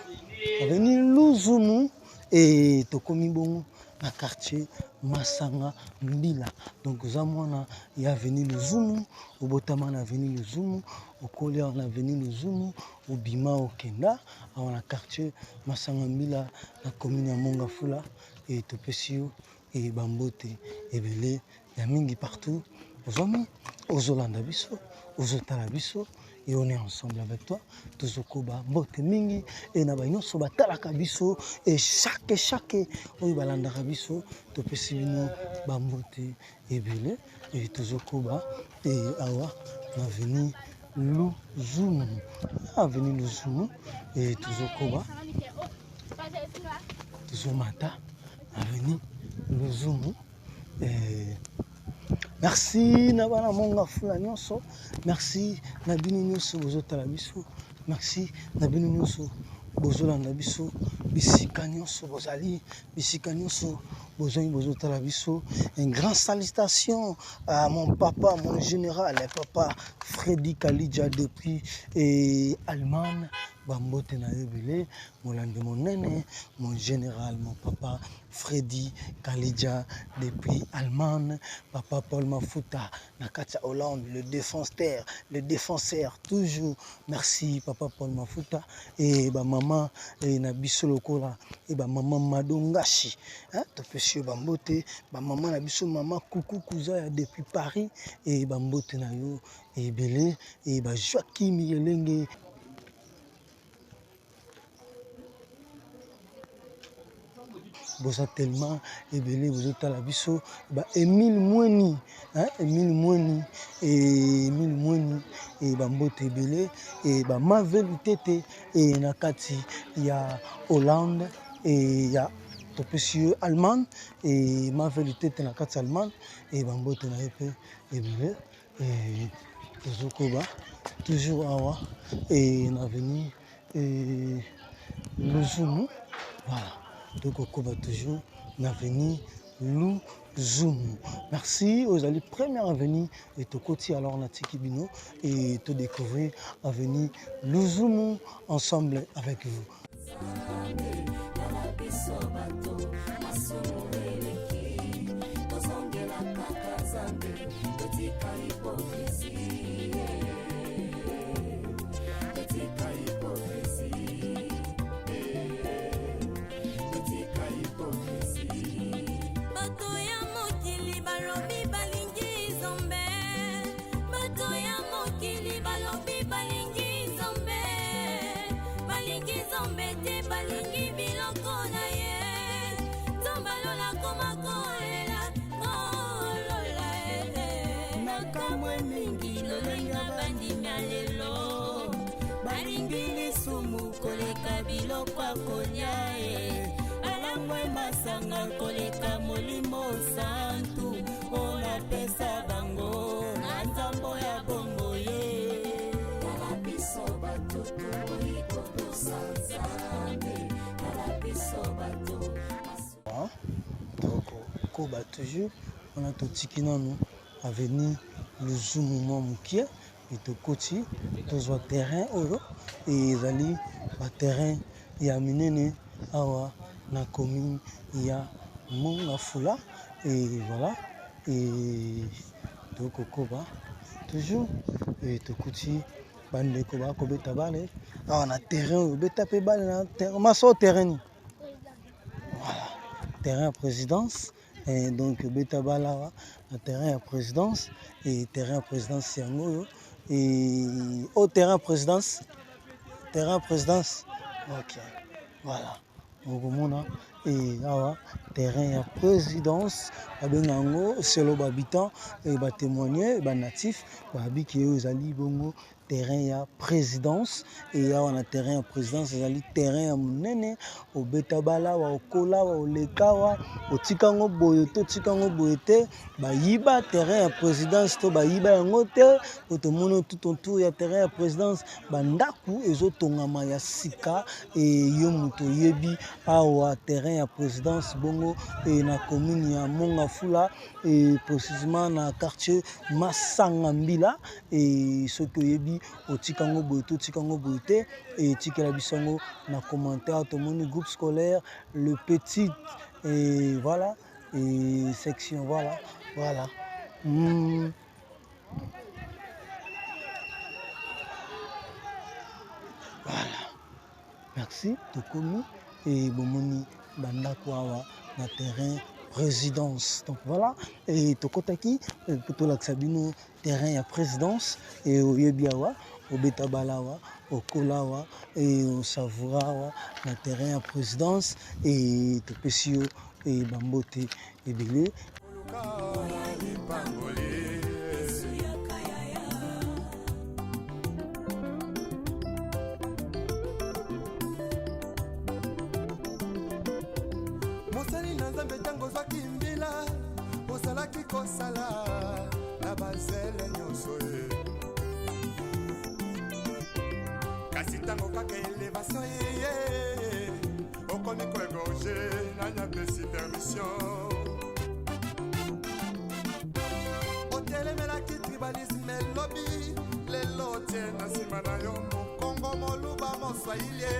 avenue Luzumu et tokomi bongo na quartier Masanga Mbila. Donc oza mwana ya avenue Luzumu, obotama na avenue Luzumu, okoli awa na avenue Luzumu, obima okenda awa na quartier Masanga Mbila na commune ya Mongafula et topesi yo et bambote ebele ya mingi partout ozwami, ozolanda biso, ozotala biso et on est ensemble avec toi. Tozokoba mbote mingi et na banyonso batalaka biso et chaque oyo balandaka biso, topesi bino bambote ebele et tozokoba et awa na avenue Luzumu, avenue Luzumu et tozokoba tozomata avenue Luzumu. Et merci na bana Mongafula nyonso, merci na bino nyonso bozotala biso, merci na bino nyonso bozolanda biso bisika nyonso bozali, bisika nyonso bozongi bozotala biso. Une grande salutation à mon papa, mon général, papa Freddy Kalidja depuis et Allemagne. Bambote na yo ebele, molandi monene, mon général, mon papa Freddy Kalidja depuis Allemagne, papa Paul Mafuta na kati ya Hollande, le défenseur toujours. Merci papa Paul Mafuta et ba maman et na biso lokola et ba maman Madongashi, hein, topesi yo bambote, ba maman na biso maman Kuku Kuzaya depuis Paris et bambote na yo ebele et ba Joaquim Yelenge. Boza tellement ebele bozotala biso, ba Emile Mweni, hein, Emile Mweni et Emile Mweni et bambote ebele et ba Mavel Tete et na kati ya Hollande et ya topesi yo Allemagne et Mavel Tete na kati ya Allemagne et bambote na ye pe ebele et tozokoba toujours awa et na avenue et Luzumu. Voilà, tokokoba toujours na avenue Luzumu. Merci aux alliés première avenue et tokoti alors na tiki bino et to découvrir avenue Luzumu ensemble avec vous. mingi lolenge bandimi ya lelo balingi lisumu koleka biloko ya kolia e balangwe masanga koleka molimo santu oyo napesa bango na nzambo ya bombo ye. Tala biso bato toboyi kotosa Nzambe, tala biso bato. Tokokoba toujours wana, totiki nanu avenue Luzumu mwa mokie e tokoti tozwa terrain oyo ezali baterrain ya minene awa na commune ya Mont-Ngafula. Et voilà, et tokokoba toujours e tokuti bandeko bakobeta bale awa na terrain oyo. Beta mpe bale na terrain maso, terrain nini? Voilà, terrain ya présidence. Et donc beta bale awa na terrain ya présidence. Et terrain ya présidence yango oyo, et au terrain ya présidence, terrain ya présidence. Ok, voilà, okomona e awa terrain ya présidence, babenga yango selon bahabitant e batémoigne, banatif babiki oyo ezali bongo terrain ya présidence. E awa na terrain ya présidence ezali terrain ya monene. Obeta bala awa, okola awa, oleka awa, otika yango boye to otika yango boye te. Bayiba terrain ya présidence to bayiba yango te? Po tomoni tout autour ya terrain ya présidence bandako ezotongama ya sika. E yo moto oyebi awa terrain ya présidence bongo e na commune ya Mont-Ngafula e précisément na quartier Masanga Mbila. E soki oyebi otika yango boye to otika yango boye te, etikela biso yango na commentaire. Tomoni groupe scolaire Le Petit et voilà, et section, voilà, voilà. Voilà, merci. Tokomi e bomoni bandako awa na terrain présidence. Donc voilà, e tokɔtaki po tolakisa bino terrain ya présidence. E oyebi awa obeta bala awa, okola awa e osavoura awa na terrain ya présidence. E topesi yo e bambote ebele. Lipamboli. Mosali na Nzambe, ntango ozwaki mbila, ozalaki kosala na bazele nyonso ye, kasi ntango kaka élévation eye, okomi koégorger. Nani apesi permission? Otelemelaki tribalisme elobi, lelo otie na nsima na yo Mokongo, Moluba, Moswahili.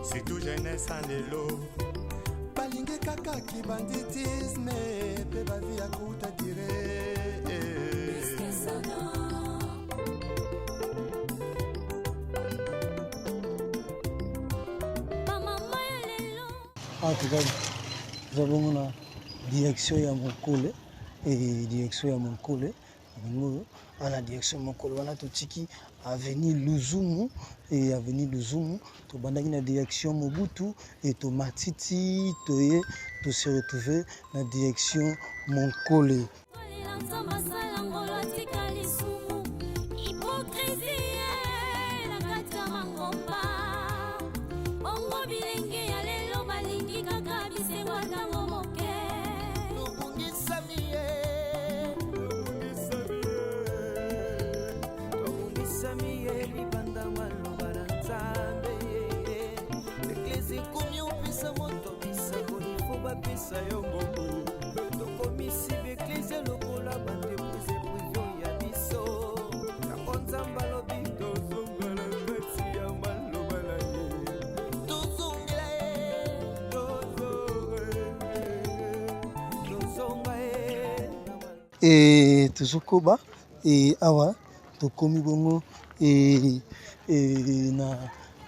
Surtout jeunesse ya lelo balingi kaka kibanditisme mpe bavie ya courte durée. Bamama ya lelo. Awa toza bongo na direction ya Monkole e direction ya Monkole yango oyo wana, direction Monkole wana. Totiki avenue Luzumu e avenue Luzumu, tobandaki na direction Mobutu e tomati ti toye tose retrouve na direction Monkole. Kolela Nzambe asala ngolo, atika lisumu, hypocrisie na kati ya mangomba. Bongo bilenge ya lelo balingi kaka bisengo ntango moke. Tobungisami ye, tobungisami ye libanda maloba na Nzambe. Eklese ekomi opesa moto bisakoli, fo bapesa yo mbongo. Tokomisi baeklese lokola baentreprise privée ya biso. Yango Nzambe alobi tozongela kati ya maloba na ye, tozongela ye, tozonga ye. E tozokoba e awa tokomi bongo e na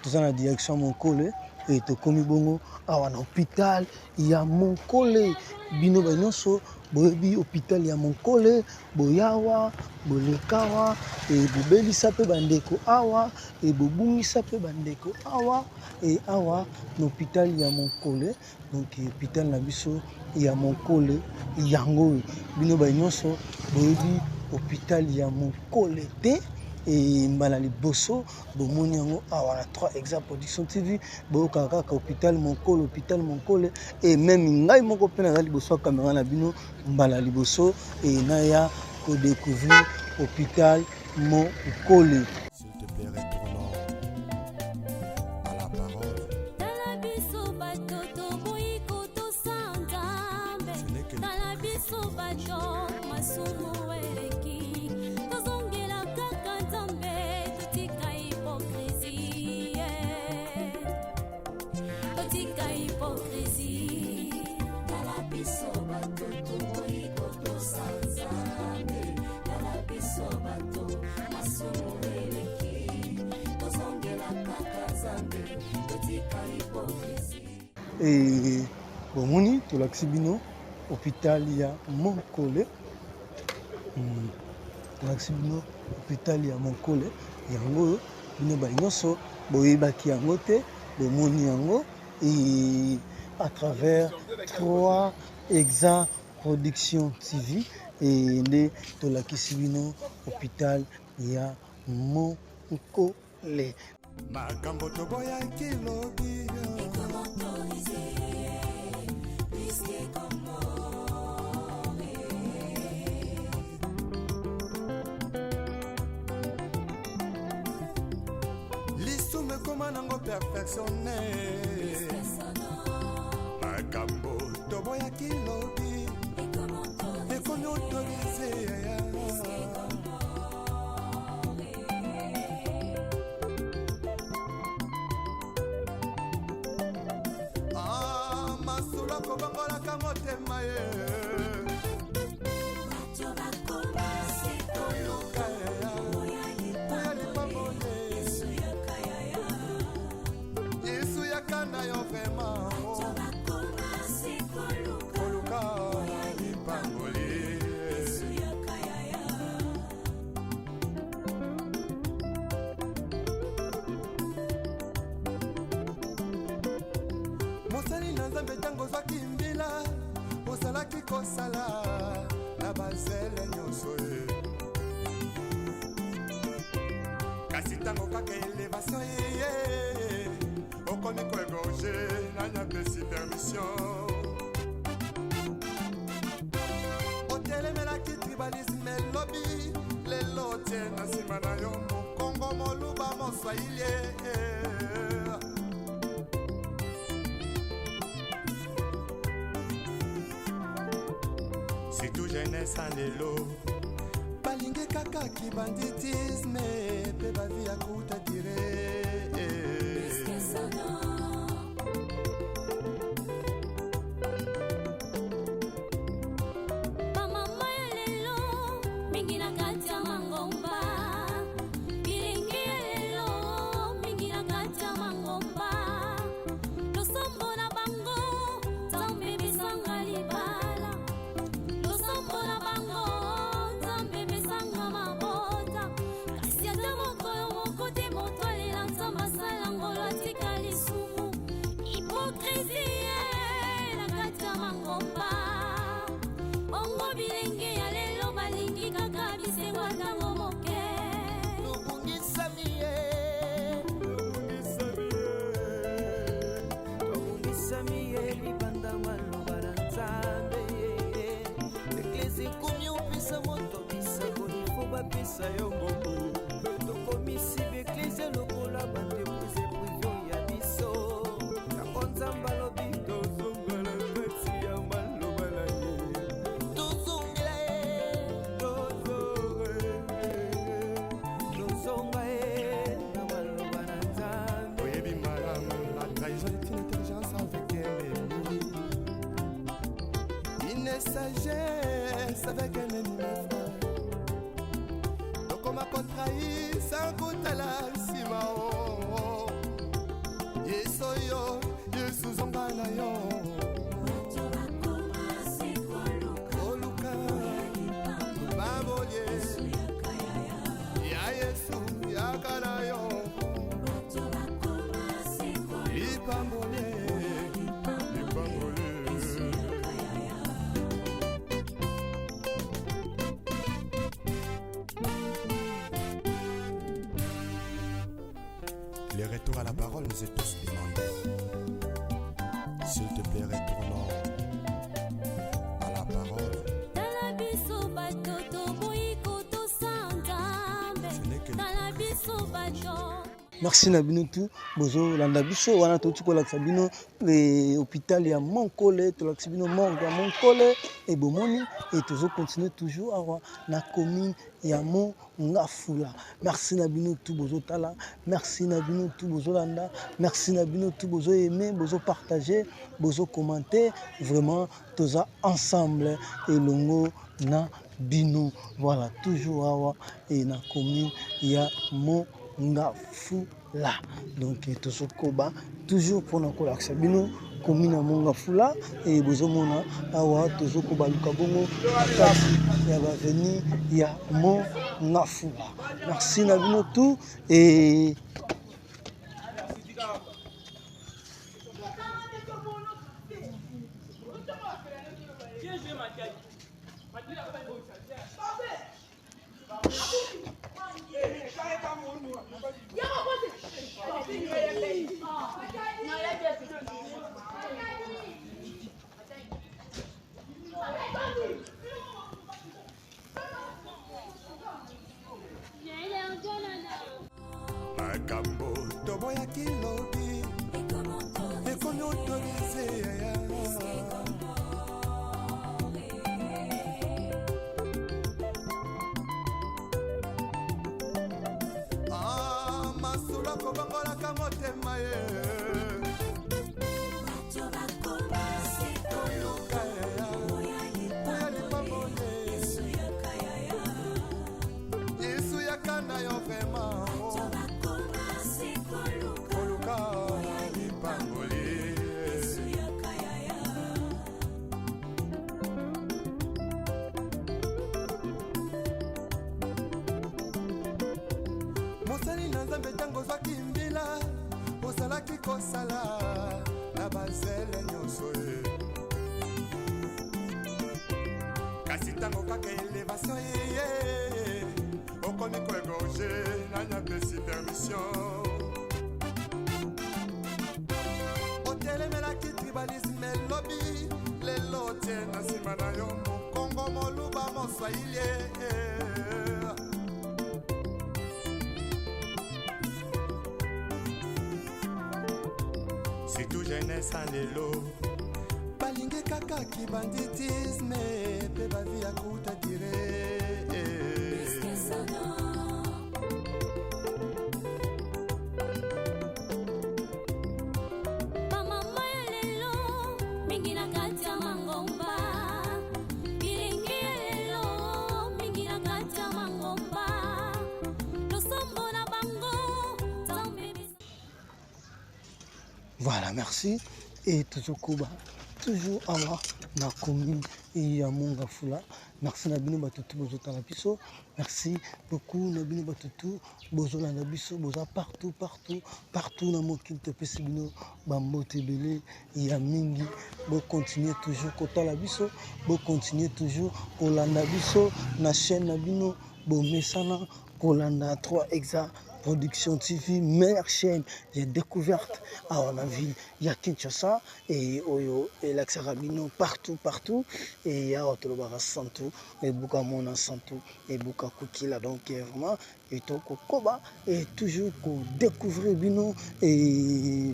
toza na direction Monkole. E tokomi bongo awa na hôpital ya Monkole. Bino ba nyonso boyebi hôpital ya Monkole, boyawa, bolekawa, e bobelisa mpe bandeko awa, e bobungisa mpe bandeko awa, e awa na hôpital ya Monkole. Donc hôpital na biso ya Monkole yango oyo. Bino ba nyonso boyebi hôpital ya Monkole te. E mbala liboso bomoni yango awa na 3 Exa Production TV, boyokaka kaka hôpital Monkole, hôpital Monkole. E meme ngai moko mpe naza liboso ya kamera na bino mbala liboso e naya kodécouvrir hôpital Monkole. S'il te plaît, retournons à la parole. Tala biso bato toboyi kotosa Nzambe. Ce n'est que Tala biso bato masumu eleki, tozongela kaka Nzambe, totika hypocrisie, totika hypocrisie. Tala biso bato toboyi kotosa Nzambe. Tala biso bato masumu eleki, tozongela kaka Nzambe, totika hypocrisie. E bomoni tolakisi bino hôpital ya Monkole. Tolakisi bino hôpital ya Monkole yango oyo. Bino ba nyonso boyebaki yango te, bomoni yango e à travers 3 Exa Production TV. E nde tolakisi bino hôpital ya Monkole. Makambo toboyaki lobi Autorisé plus que Gomorrhe. Lisumu ekoma nango perfectionné. Makambo toboyaki lobi ekomi autorisé. Ah, masolo akobongolaka motema ye. Bato bakoma se koluka oya oya lipamboli. Lipamboli. Yesu yaka yaya. Yesu yaka na yo vraiment. Bato bakoma se koluka koluka lipamboli. Yesu yaka yaya. Mosali na Nzambe, ntango ozwaki mbila, ozalaki kosala na bazele nyonso ye. Kasi ntango kaka élévation eye, okomi koégorger. Nani apesi permission? Otelemelaki tribalisme elobi, lelo otie na nsima na yo Mokongo, Moluba, Moswahili. Surtout jeunesse ya lelo balingi kaka kibanditisme mpe bavie ya courte durée. Plus que Sodome. Bamama ya lelo mingi na kati ya mangomba, bilenge ya lelo mingi na kati ya mangomba, losambo na bango Nzambe besanga libala, losambo na bango Nzambe besanga mabota, kasi ata mokolo moko te moto alela Nzambe asala ngolo atika lisumu. Hypocrisie na kati ya mangomba. Bongo bilenge ya lelo balingi kaka bisengo ntango moke. Tobungisami ye, tobungisami ye libanda maloba na Nzambe. Eklese ekomi opesa moto bisakoli, fo bapesa yo mbongo. Tokomisi baeklese lokola baentreprise privée ya biso. Yango Nzambe alobi tozongela kati ya maloba na ye. Tozongela ye, tozonga ye na maloba na Nzambe. Oyebi malamu, la trahison est une intelligence avec un ennemi, une sagesse avec un ennemi, mes frères. Tokoma kotrahir sans kotala nsima o. Biso yo Yesu zonga na yo. Bato bakoma se koluka Koluka lipamboli. Yesu yaka yaya. Ya Yesu yaka na yo. Bato bakoma se koluka Lipamboli. Lipamboli. Yesu yaka yaya. Le retour à la parole nous est tous demandé. S'il te plaît, retournons à la parole. Tala biso bato toboyi kotosa Nzambe. Ce n'est que Tala biso bato. Merci na bino tout bozolanda biso wana touti kolakisa bino eh, hôpital ya Monkole, tolakisi bino morgue ya Monkole e bomoni e tozocontinue toujours awa na commune ya Mont-Ngafula. Merci na bino tout bozotala, merci na bino tout bozolanda, merci na bino tout bozoaime, bozopartage, bozokommente. Vraiment toza ensemble elongo na bino. Voilà, toujours awa e na commune ya Mont-Ngafula. Donc tozokoba toujours mpona kolakisa bino commune ya Mont-Ngafula e bozomona awa tozokoba luka bongo na kati ya baveni ya Mont-Ngafula. Merci na bino tout et Makambo toboyaki lobi ekomi autorise yaya. Ah, masolo kobongolaka motema ye. Bato bakoma se Koluka yaya, oya oya lipamboli. Yesu yaka yaya. Yesu yaka na yo vraiment. Bato bakoma se koluka Koluka lipamboli. Yesu yaka yaya. Mosali na Nzambe, ntango ozwaki mbila ozalaki kosala na bazele nyonso ye, kasi ntango kaka elevation eye, okomi koégorger. Nani apesi permission? Otelemelaki tribalisme elobi, lelo otie na nsima na yo mokongo, moluba, moswahili. Surtout jeunesse ya lelo balingi kaka kibanditisme mpe bavi ya kuta dire. Puisque Satan Bamama ya lelo mingi na kati ya mangomba, bilenge ya lelo mingi na kati ya mangomba, losambo na bango Nzambe. Voilà, merci. Et tozokoba toujours awa na commune ya Mont-Ngafula. Merci na bino bato tout bozotala biso. Merci beaucoup na bino bato tout bozolanda biso, boza partout partout partout na mokili, topesi bino bambote ebele ya mingi. Bocontinue toujours kotala biso, bocontinue toujours kolanda biso na chaîne na bino bomesana kolanda, 3 Exa Production TV, meilleure chaîne ya découverte awa na ville ya Kinshasa e oyo elakisaka bino partout partout. E awa tolobaka santu ebuka mona, santu ebuka kokila. Donc vraiment etokokoba et toujours kodécouvrir bino e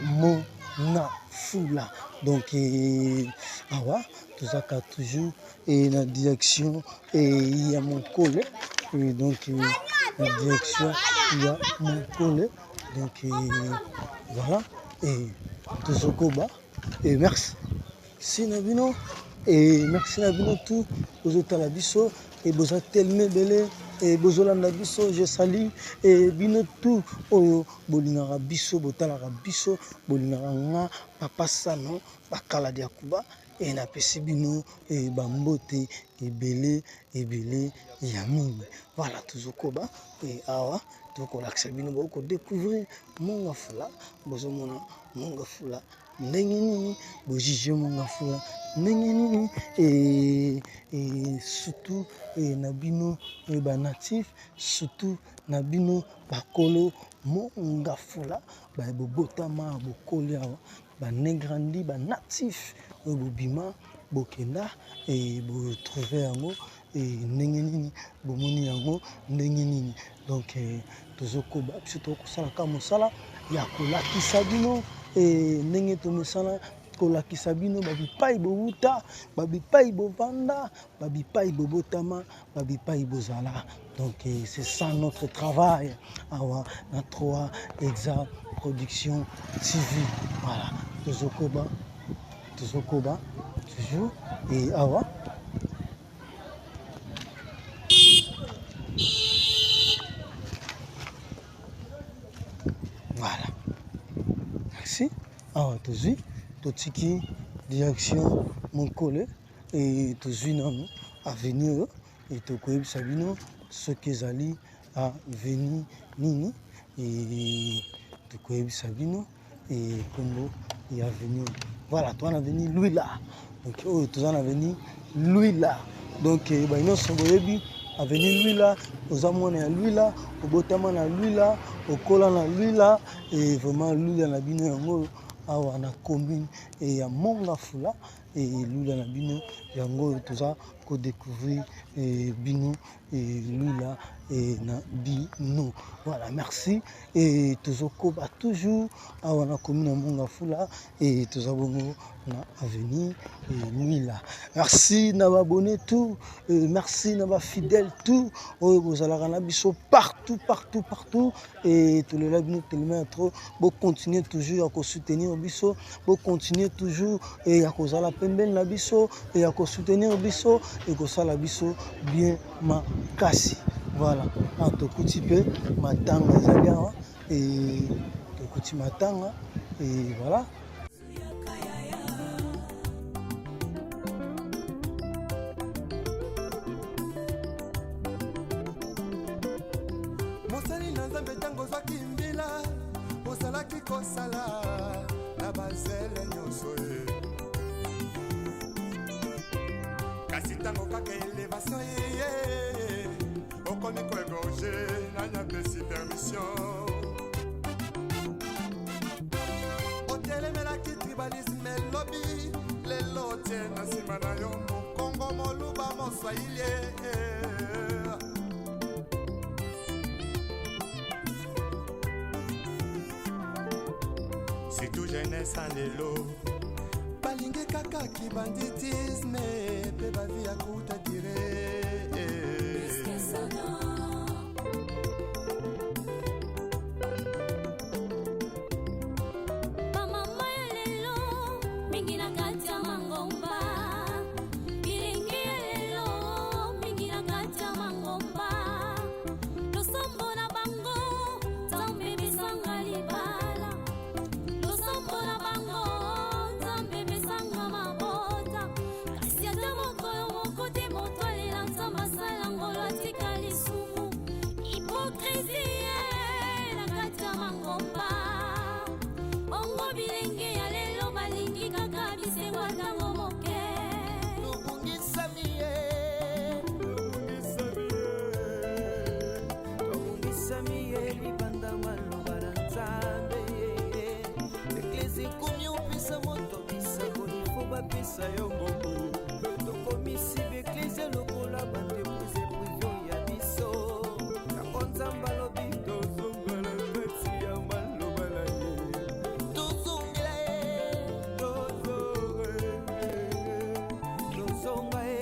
Mont-Ngafula. Donc awa tozaka toujours e na direction e ya Monkole et donc na direction ya Monkole. Donc voilà, et tozokoba et merci si na bino et merci na bino tout bozotala biso e boza telema ebele. e bozolanda biso. Je salue e bino tout oyo bolingaka biso, botalaka biso, bolingaka nga Papa Sano Bakala Diakuba, e napesi bino e bambote ebele ebele ya mingi. Voilà, tozokoba e awa tokolakisa bino bokodécouvrir Mongafula. Bozomona Mongafula ndenge nini, bojuge Mongafula ndenge nini, e surtout e na bino e banatif, surtout na bino bakolo Mongafula, bobotama bokoli awa, banegrandi, banatif oyo bobima bokenda e botrouve yango e ndenge nini, bomoni yango ndenge nini. Donc tozokoba biso, tokosalaka mosala ya kolakisa bino e ndenge tomesana kolakisa bino babipai bowuta, babipai bovanda, babipai bobotama, babipai bozala. Donc c'est ça notre travail awa na 3 Exa Production TV. Voilà, tozokoba, tozokoba toujours et awa. Voilà, merci. Awa tozwi, totiki direction Monkole e tozwi nanu avenue oyo e tokoyebisa bino soki ezali avenue nini, e tokoyebisa bino e kombo ya avenue. Voilà, toza na avenue Luila. Donc oyo toza na avenue Luila. Donc bato nyonso boyebi avenue Luila, oza mwana ya Luila, obotama na Luila, okola na Luila, e vraiment Luila na bino yango awa na commune e ya Mongafula, e Luila na bino yango oyo toza kodécouvrir e bino e Luila e na bino. Voilà, merci. E tozokoba toujours awa na commune ya Mongafula e toza bongo na avenue e Luila. Merci na baabonné tout, e merci na bafidèle tout oyo bozalaka na biso partout partout partout, e tolela bino tellement trop. Bocontinue toujours ya kosoutenir biso, bocontinue toujours e ya kozala pembeni na biso e ya kosoutenir biso, ekosala biso bien makasi. Voilà, awa tokuti mpe matanga ezali awa, e tokuti matanga e voilà. Mosali na Nzambe, ntango ozwaki mbila, ozalaki kosala na bazele nyonso ye, kasi ntango kaka élévation ye, okomi koégorger. Nani apesi permission? Otelemelaki tribalisme elobi, lelo otie na nsima na yo Mokongo, Moluba, Moswahili. Surtout jeunesse ya lelo balingi kaka kibanditisme mpe bavie ya courte durée. Puisque Sano. Bamama ya lelo mingi na kati ya mangomba, bilenge ya lelo mingi na kati ya mangomba, losambo na bango Nzambe besanga libala, losambo na bango Nzambe besanga mabota, kasi ata mokolo moko te moto alela Nzambe asala ngolo atika lisumu. Hypocrisie na kati ya mangomba. Bongo bilenge ya lelo balingi kaka bisengo ntango moke. Tobungisami ye, tobungisami ye libanda maloba na Nzambe. Eklese ekomi opesa moto bisakoli, fo bapesa yo mbongo. Tokomisi baeklese lokola baentreprise privée ya biso. Yango Nzambe alobi tozongela kati ya maloba na ye, tozongela ye, tozonga ye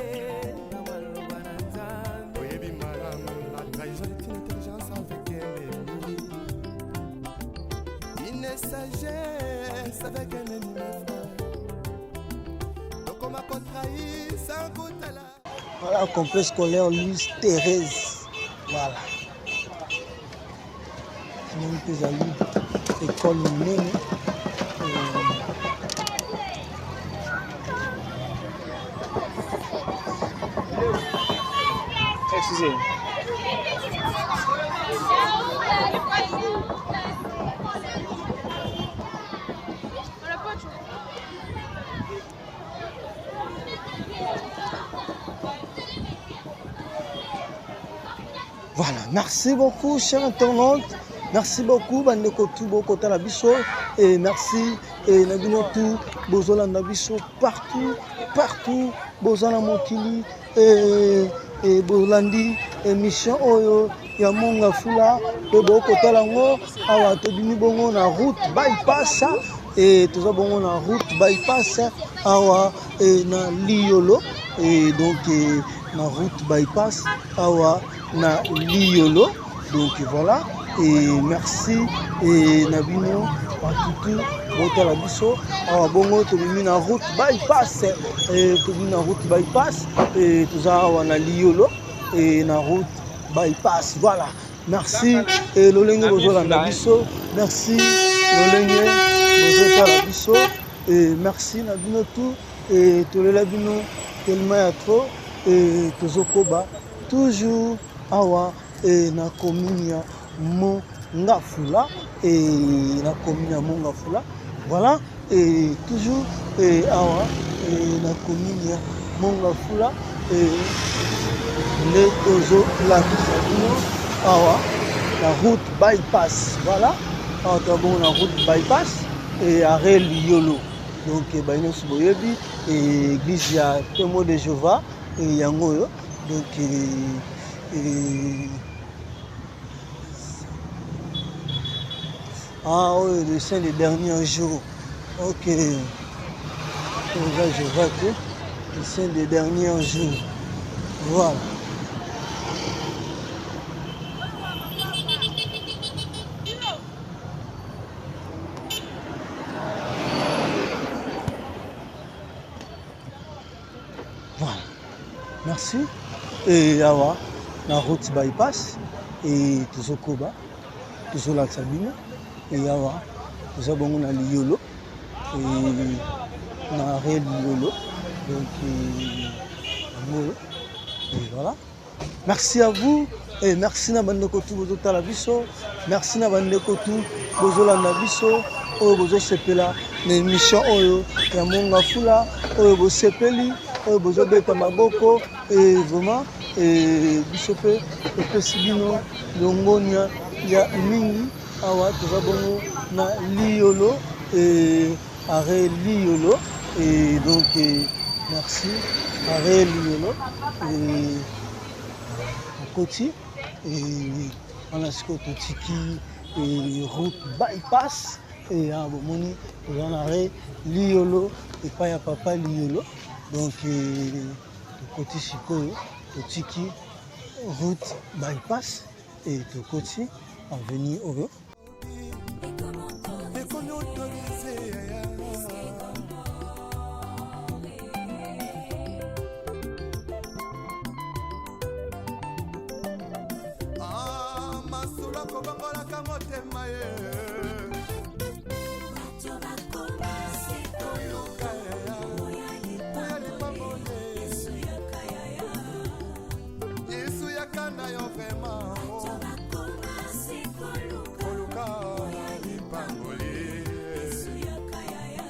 na maloba na Nzambe. Oyebi malamu, la trahison est une intelligence avec un ennemi, une sagesse avec un ennemi, mes frères. Tokoma kotrahir sans kotala. Voilà, complexe scolaire Louise Thérèse. Voilà, ndenge mpe ezali ekole monene. Excusez. Voilà, merci beaucoup, chers internautes. Merci beaucoup, bandeko tout bokota na biso. Et merci, et na bino tout, bozolanda biso partout, partout, bozala mokili, et bolandi émission oyo ya Monga Fula, et bokotala yango awa tobimi bongo na route bypass, et toza bongo na route bypass awa et na Liolo, et donc et na route bypass awa na Liolo. Donc voilà, et merci et na bino batutu botala biso awa bongo tobimi na route bypass, et tobimi na route bypass, et toza awa na Liolo et na route bypass. Voilà, merci et lolenge bozolanda biso, merci lolenge bozotala biso, et merci na bino tout, et tolela bino tellement ya trop, et tozokoba toujours awa et na commune ya Mongafula, et na commune ya Mongafula. Voilà, et toujours et awa et na commune ya Mongafula, et nde tozolakisa bino awa na route bypass. Voilà, awa toza bongo na route bypass et arrêt Liolo. Donc baye nyonso boyebi et église ya Témoin de Jéhovah et yango oyo. Donc et ah oyo le saint des derniers jours. Ok, oza Jéhovah te, le saint des derniers jours. Voilà. Voilà, merci. Et awa na route bypass et tozokoba tozolakisa bino, et awa toza bongo na Liolo et na arrêt Liolo. Donc yango, et voilà. Merci à vous et merci na bandeko tout bozotala biso, merci na bandeko tout bozolanda biso oyo bozosepela na émission oyo ya Monga Fula, oyo bosepeli, oyo bozobeta maboko, et vraiment et biso mpe topesi bino longonia ya mingi. Awa toza bongo na Liolo et arrêt Liolo, et donc et merci arrêt Liolo et okoti et wana sikoyo totiki et route bypass, et awa bomoni toza na arrêt Liolo epai ya papa Liolo. Donc tokoti sikoyo totiki route bypass et tokoti avenue oyo. Ekomi autorisé yaya. Ah, masolo akobongolaka motema ye. Bato bakoma se Koluka yaya. oya Oya lipamboli, lipamboli. Yesu yaka yaya. Yesu yaka na yo vraiment. Bato bakoma se koluka Koluka oya lipamboli. Yesu yaka yaya.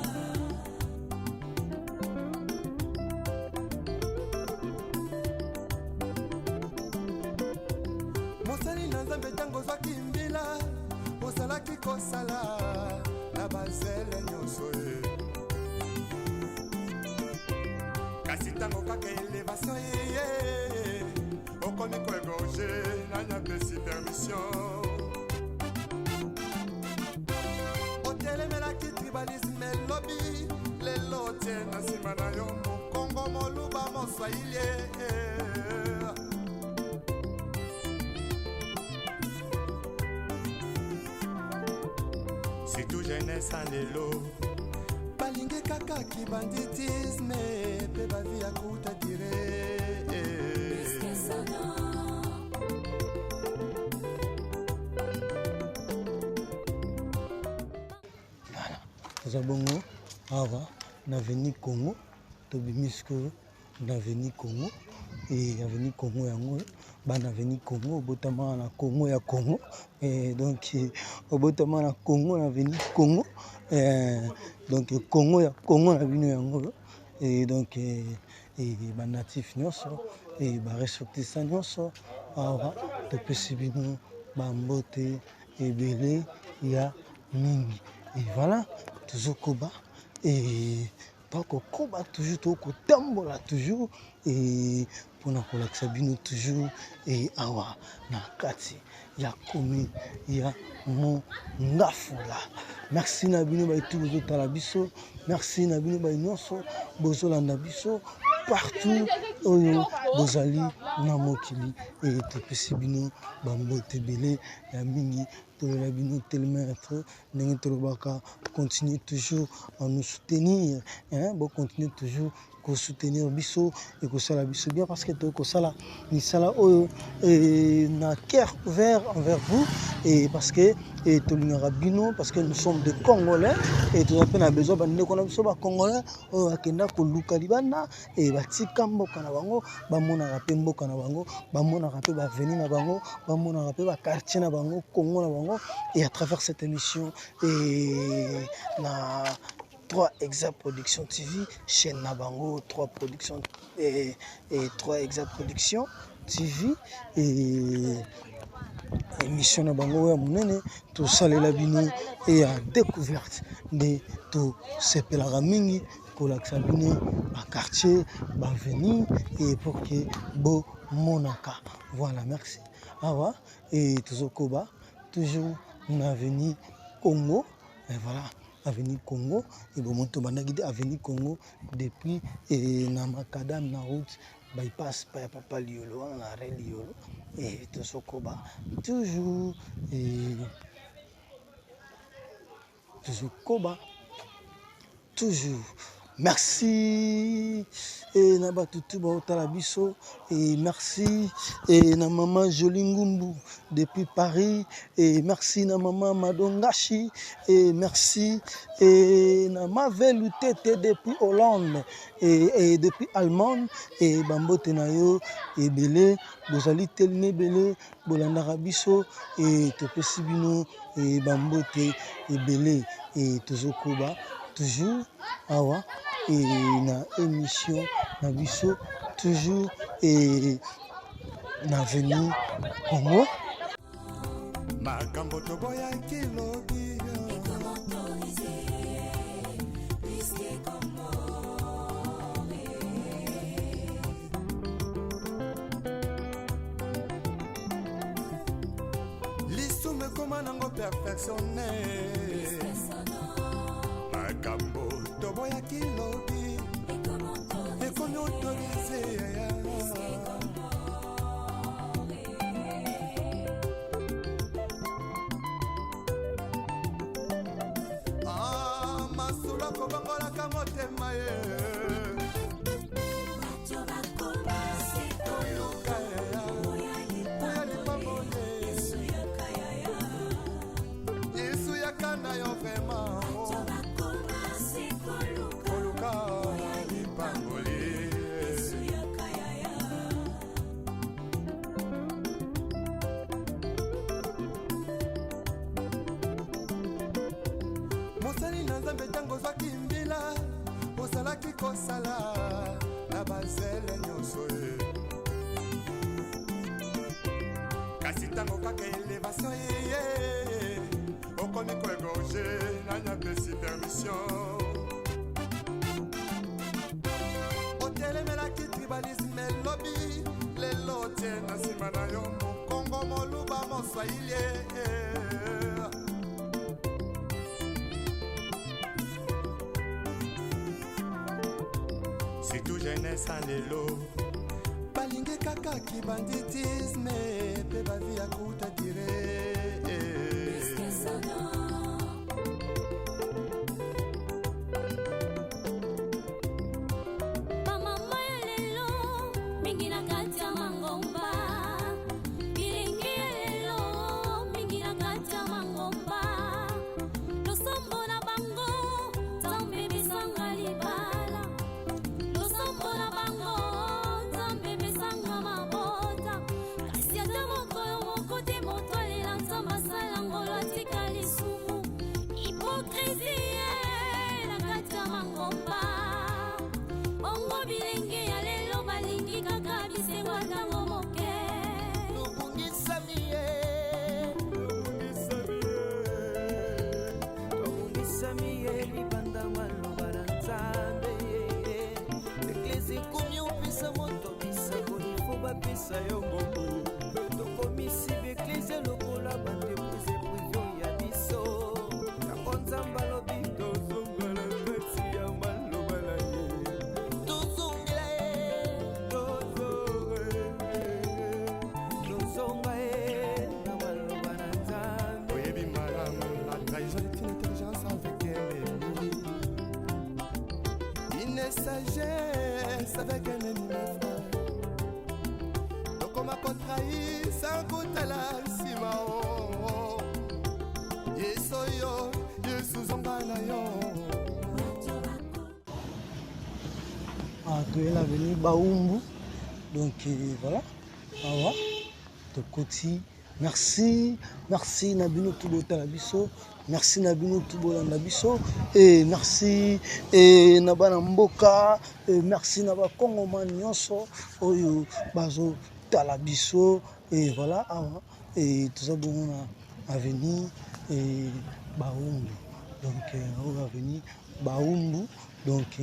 Mosali na Nzambe, ntango ozwaki mbila, ozalaki kosala na bazele nyonso ye. Kasi ntango kaka élévation eye, okomi koégorger, nani apesi permission? Otelemelaki tribalisme elobi, lelo otie na nsima na yo mokongo, moluba, moswahili. Surtout jeunesse ya lelo balingi kaka kibanditisme mpe bavie ya courte durée. Puisque son nom. Toza bongo awa na avenue Congo, tobimi sikoyo na avenue Congo et avenue Congo yango bana avenue Congo obotama na Congo ya Congo et donc obotama na Congo na avenue Congo et donc Congo ya Congo na bino yango et donc et ba natif nyonso et ba ressortissants nyonso awa topesi bino ba mbote ebele ya mingi et voilà tozokoba et tokokoba toujours tokotambola toujours et mpona kolakisa bino toujours et awa na kati ya commune ya Mongafula. Merci na bino baye tout bozotala biso, merci na bino baye nyonso bozolanda biso partout oyo bozali na mokili et topesi bino bambote ebele ya mingi. Tolela bino tellement ya trop ndenge tolobaka, continuez toujours à nous soutenir hein, bo continuer toujours ko soutenir biso et kosala biso bien parce que tokoki kosala misala oyo na cœur ouvert envers vous et parce que et tolingaka bino parce que nous sommes des Congolais et toza mpe na besoin bandeko na biso ba Congolais oyo bakenda koluka libanda et batika mboka na bango, bamonaka mpe mboka na bango, bamonaka mpe ba avenue na bango, bamonaka mpe ba quartier na bango, Congo na bango. Et à travers cette émission et na 3 Exa Production TV, chaîne na bango 3 Production et 3 Exa Production TV et émission na bango ya monene tosalela bino et ya découverte nde tosepelaka mingi kolakisa bino ba quartier, ba avenue et pour que bomonaka. Voilà, merci. Awa et tozokoba toujours na avenue Congo. Et voilà, avenue Congo et bon moto bandaki de avenue Congo depuis et na macadam na route bypass pa ya papa Liolo wana na arrêt Liolo et tozokoba toujours et tozokoba toujours. Merci et na bato tu baotala biso et merci et na maman Jolie Ngumbu depuis Paris et merci na maman Madongashi et merci et na Mavelu Tete depuis Hollande et depuis Allemagne et bambote na yo ebele bozali telemi ebele bolandaka biso et topesi bino et bambote ebele et tozokoba toujours awa et na émission na biso toujours et na avenue Congo. Makambo toboyaki lobi lisumu ekoma nango perfectionne makambo toboyaki lobi ekomi autorise. Ah, masolo akobongolaka motema ye koluka ya lipamboli Yesu yaka na yo vraiment koluka lipamboli. Mosali na Nzambe, ntango ozwaki mbila ozalaki kosala na bazele nyonso ye, kasi ntango kaka élévation eye okomi koégorger, nani apesi permission? Otelemelaki tribalisme elobi, lelo otie na nsima na yo mokongo, moluba, moswahili. Surtout jeunesse ya lelo balingi kaka kibanditisme mpe bavi ya kuta dire. Bamama ya lelo mingi na kati ya mangomba, bilingi ya lelo mingi na kati ya mangomba, losambo na bango. Bilenge ya lelo balingi kaka bisengo ntango moke. Tobungisami ye, tobungisami ye libanda maloba na Nzambe. Eklesi ekomi opesa moto bisakoli fo bapesa yo mbongo. Tokomisi baeklezia lokola baentreprise prive ya biso. Yango Nzambe alobi tozonga na kati ya maloba na ye, tozongela ye, tozonga ye na maloba na Nzambe. Oyebi malamu, la trahison est une intelligence avec un ennemi, une sagesse avec un ennemi, mes frères. Tokoma kotrahir sans kotala nsima. O Yesu, yo Yesu, zonga na yo. Ah, toye na avenue Baumbu. Donc voilà, awa tokoti. Merci, merci na bino tu botala biso, merci na bino tu bolanda biso, et merci et na bana mboka, et merci na bakongoma nyonso oyo bazotala biso. Et voilà, awa et toza bongo na avenue et Baumbu. Donc oyo avenue Baumbu. Donc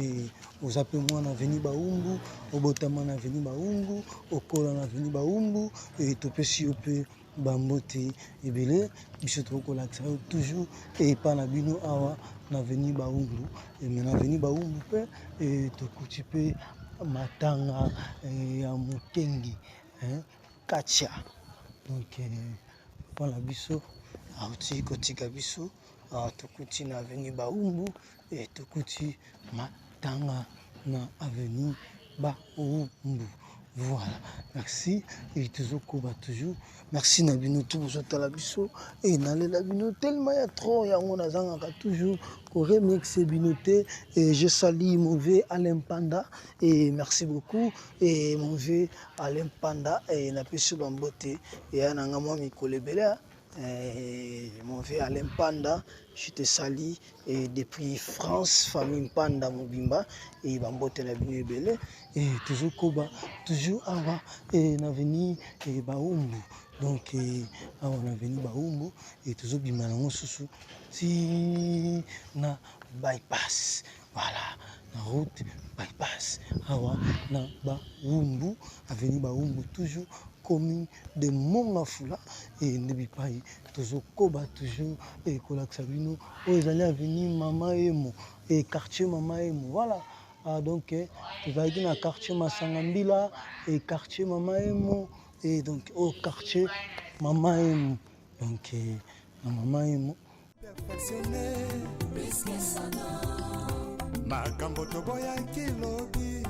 oza mpe mwana avenue Baumbu, obotama na avenue Baumbu, okola na avenue Baumbu, e topesi yo mpe bambote ebele. Biso tokolakisa yo toujours epa na bino awa na avenue Baumbu. Me na avenue Baumbu mpe tokuti mpe matanga ya Mokengi Katia. Donc mpo na biso auti kotika biso. Tokuti na avenue Baumbu e tokuti matanga na avenue Baumbu. Voilà, merci et tozokoba toujours. Merci na bino tu bozotala biso e nalela bino tellement ya trop, yango nazangaka toujours koremixer bino te. Et je salue mon vieux Alain Panda et merci beaucoup et mon vieux Alain Panda et napesi yo bambote eya na nga mwa mikolo ebele. Mon vieux Alain Panda, je te salue et depuis France, famille Panda mobimba et bambote na bino ebele. Et toujours koba, toujours awa et na avenue et Baumbu. Donc awa na avenue Baumbu et toujours bima nango susu ti na bypass. Voilà, na route bypass awa na Baumbu, avenue Baumbu, toujours commune de Mont-Ngafula. Et nde bipai tozokoba toujours et kolakisa bino oyo ezali avenue Mama Emo et quartier Mama Emo. Voilà. Ah, donc tozalaki na quartier Masanga Mbila et quartier Mama Emo et donc au quartier Mama Emo. Donc na Mama Emo perfectionné makambo toboyaki lobi.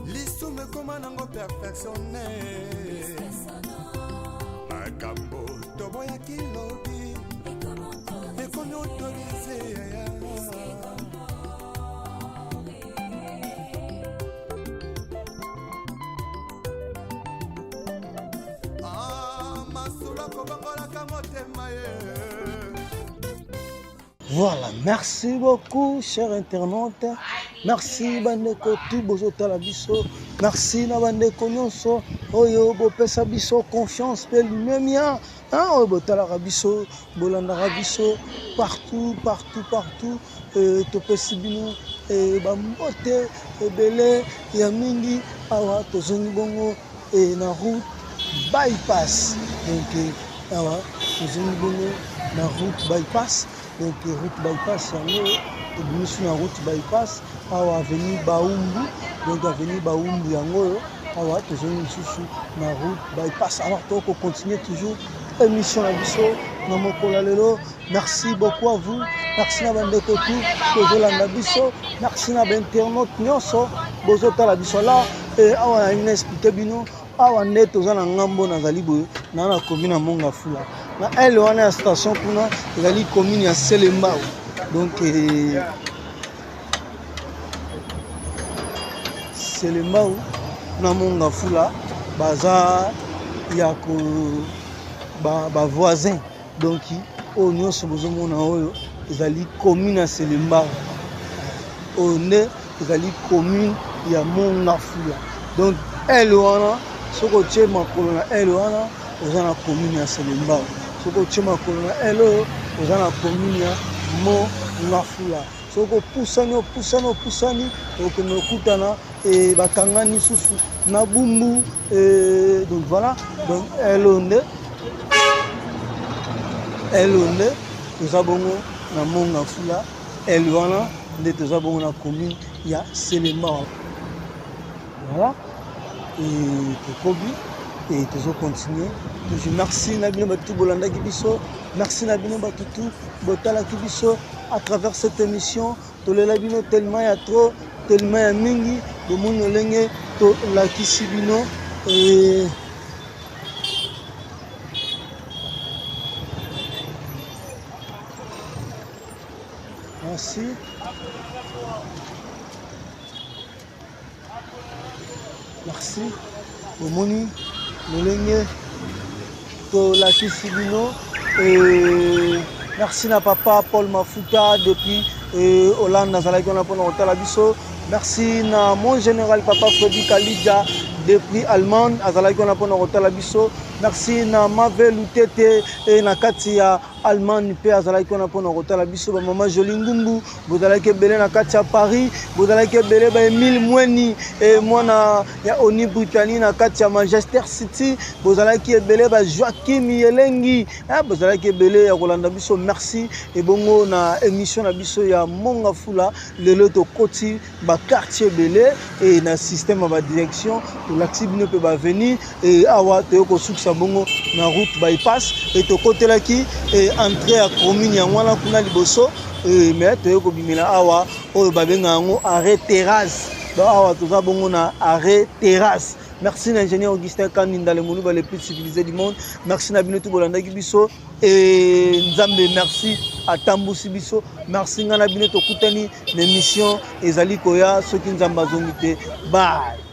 Lisumu ekoma nango perfectionné, makambo toboyaki lobi ekomi autorisé. Ah, masolo akobongolaka motema ye. Voilà, merci beaucoup, chers internautes. Merci, bandeko tout bozotala biso. Merci na bandeko nyonso oyo bopesa biso confiance pe limemia. Hein, oyo botalaka biso, bolandaka biso partout, partout, partout. Topesi bino bambote ebele ya mingi. Awa tozongi bongo na route bypass. Donc awa tozongi bongo na route bypass. Donc route bypass yango tobimisi na route bypass awa avenue Baumbu. Donc avenue Baumbu yango oyo awa tozongi lisusu na route bypass. Alors toko continuer toujours émission na biso na mokolo ya lelo. Merci beaucoup à vous, merci na bandeko tu tozolanda biso, merci na bainternaute nyonso bozotala biso. La awa nalingi na expliquer bino, awa nde toza na ngambo nazali boye na commune ya Mont-Ngafula, na aile wana ya station kuna ezali commune ya Selembao. Donc Selembao na Mont-Ngafula. baza ya ko ba voisin donc oyo nyonso bozomona oyo ezali commune ya Selembao oyo nde ezali commune ya Mongafula donc aile wana soki otie makolo na aile wana oza na commune ya Selembao soki otie makolo na aile oyo oza na commune ya Mongafula soki opusani opusani opusani okende okutana e bakangani lisusu na Bumbu e, donc voilà donc aile oyo nde aile oyo nde toza bongo na Mongafula aile wana nde toza bongo na commune ya Selembao voilà et tokobi et tozo continuer toujours. Merci na bino batu bolandaki biso, merci na bino batu tout botalaki biso à travers cette émission. Tolela bino tellement ya trop, tellement ya mingi, bomoni lolenge tolakisi bino et merci. Merci. Bomoni lolenge tolakisi bino et merci na papa Paul Mafuta depuis et Hollande azalaki wana mpona kotala biso. Merci na mon général papa Freddy Kalidja depuis Allemagne azalaki wana mpona kotala biso. Merci na Mave Lutete et na kati ya Allemagne mpe azalaki wana mpona kotala biso. Ba mama Jolie Ngumbu bozalaki ebele na kati ya Paris, bozalaki ebele ba Emile Mweni e mwana ya Oni Britannie na kati ya Manchester City, bozalaki ebele ba Joachim Yelengi, bozalaki ebele ya kolanda biso. Merci ebongo na émission na biso ya Mongafula lelo tokoti ba quartier ebele e na système ya ba direction tolakisi bino mpe ba avenue e awa toyei kosukisa bongo na route bypass e tokotelaki e entrée ya commune yango wana kuna liboso e mais toyei kobimela awa oyo babenga yango arrêt terrasse. Donc awa toza bongo na arrêt terrasse. Merci na ingénieur Augustin Kandinda, le moluba le plus civilisé du monde. Merci na bino tout bolandaki biso e Nzambe merci atambusi biso. Merci nga na bino tokutani na émission ezali koya soki Nzambe azongi te. Bye.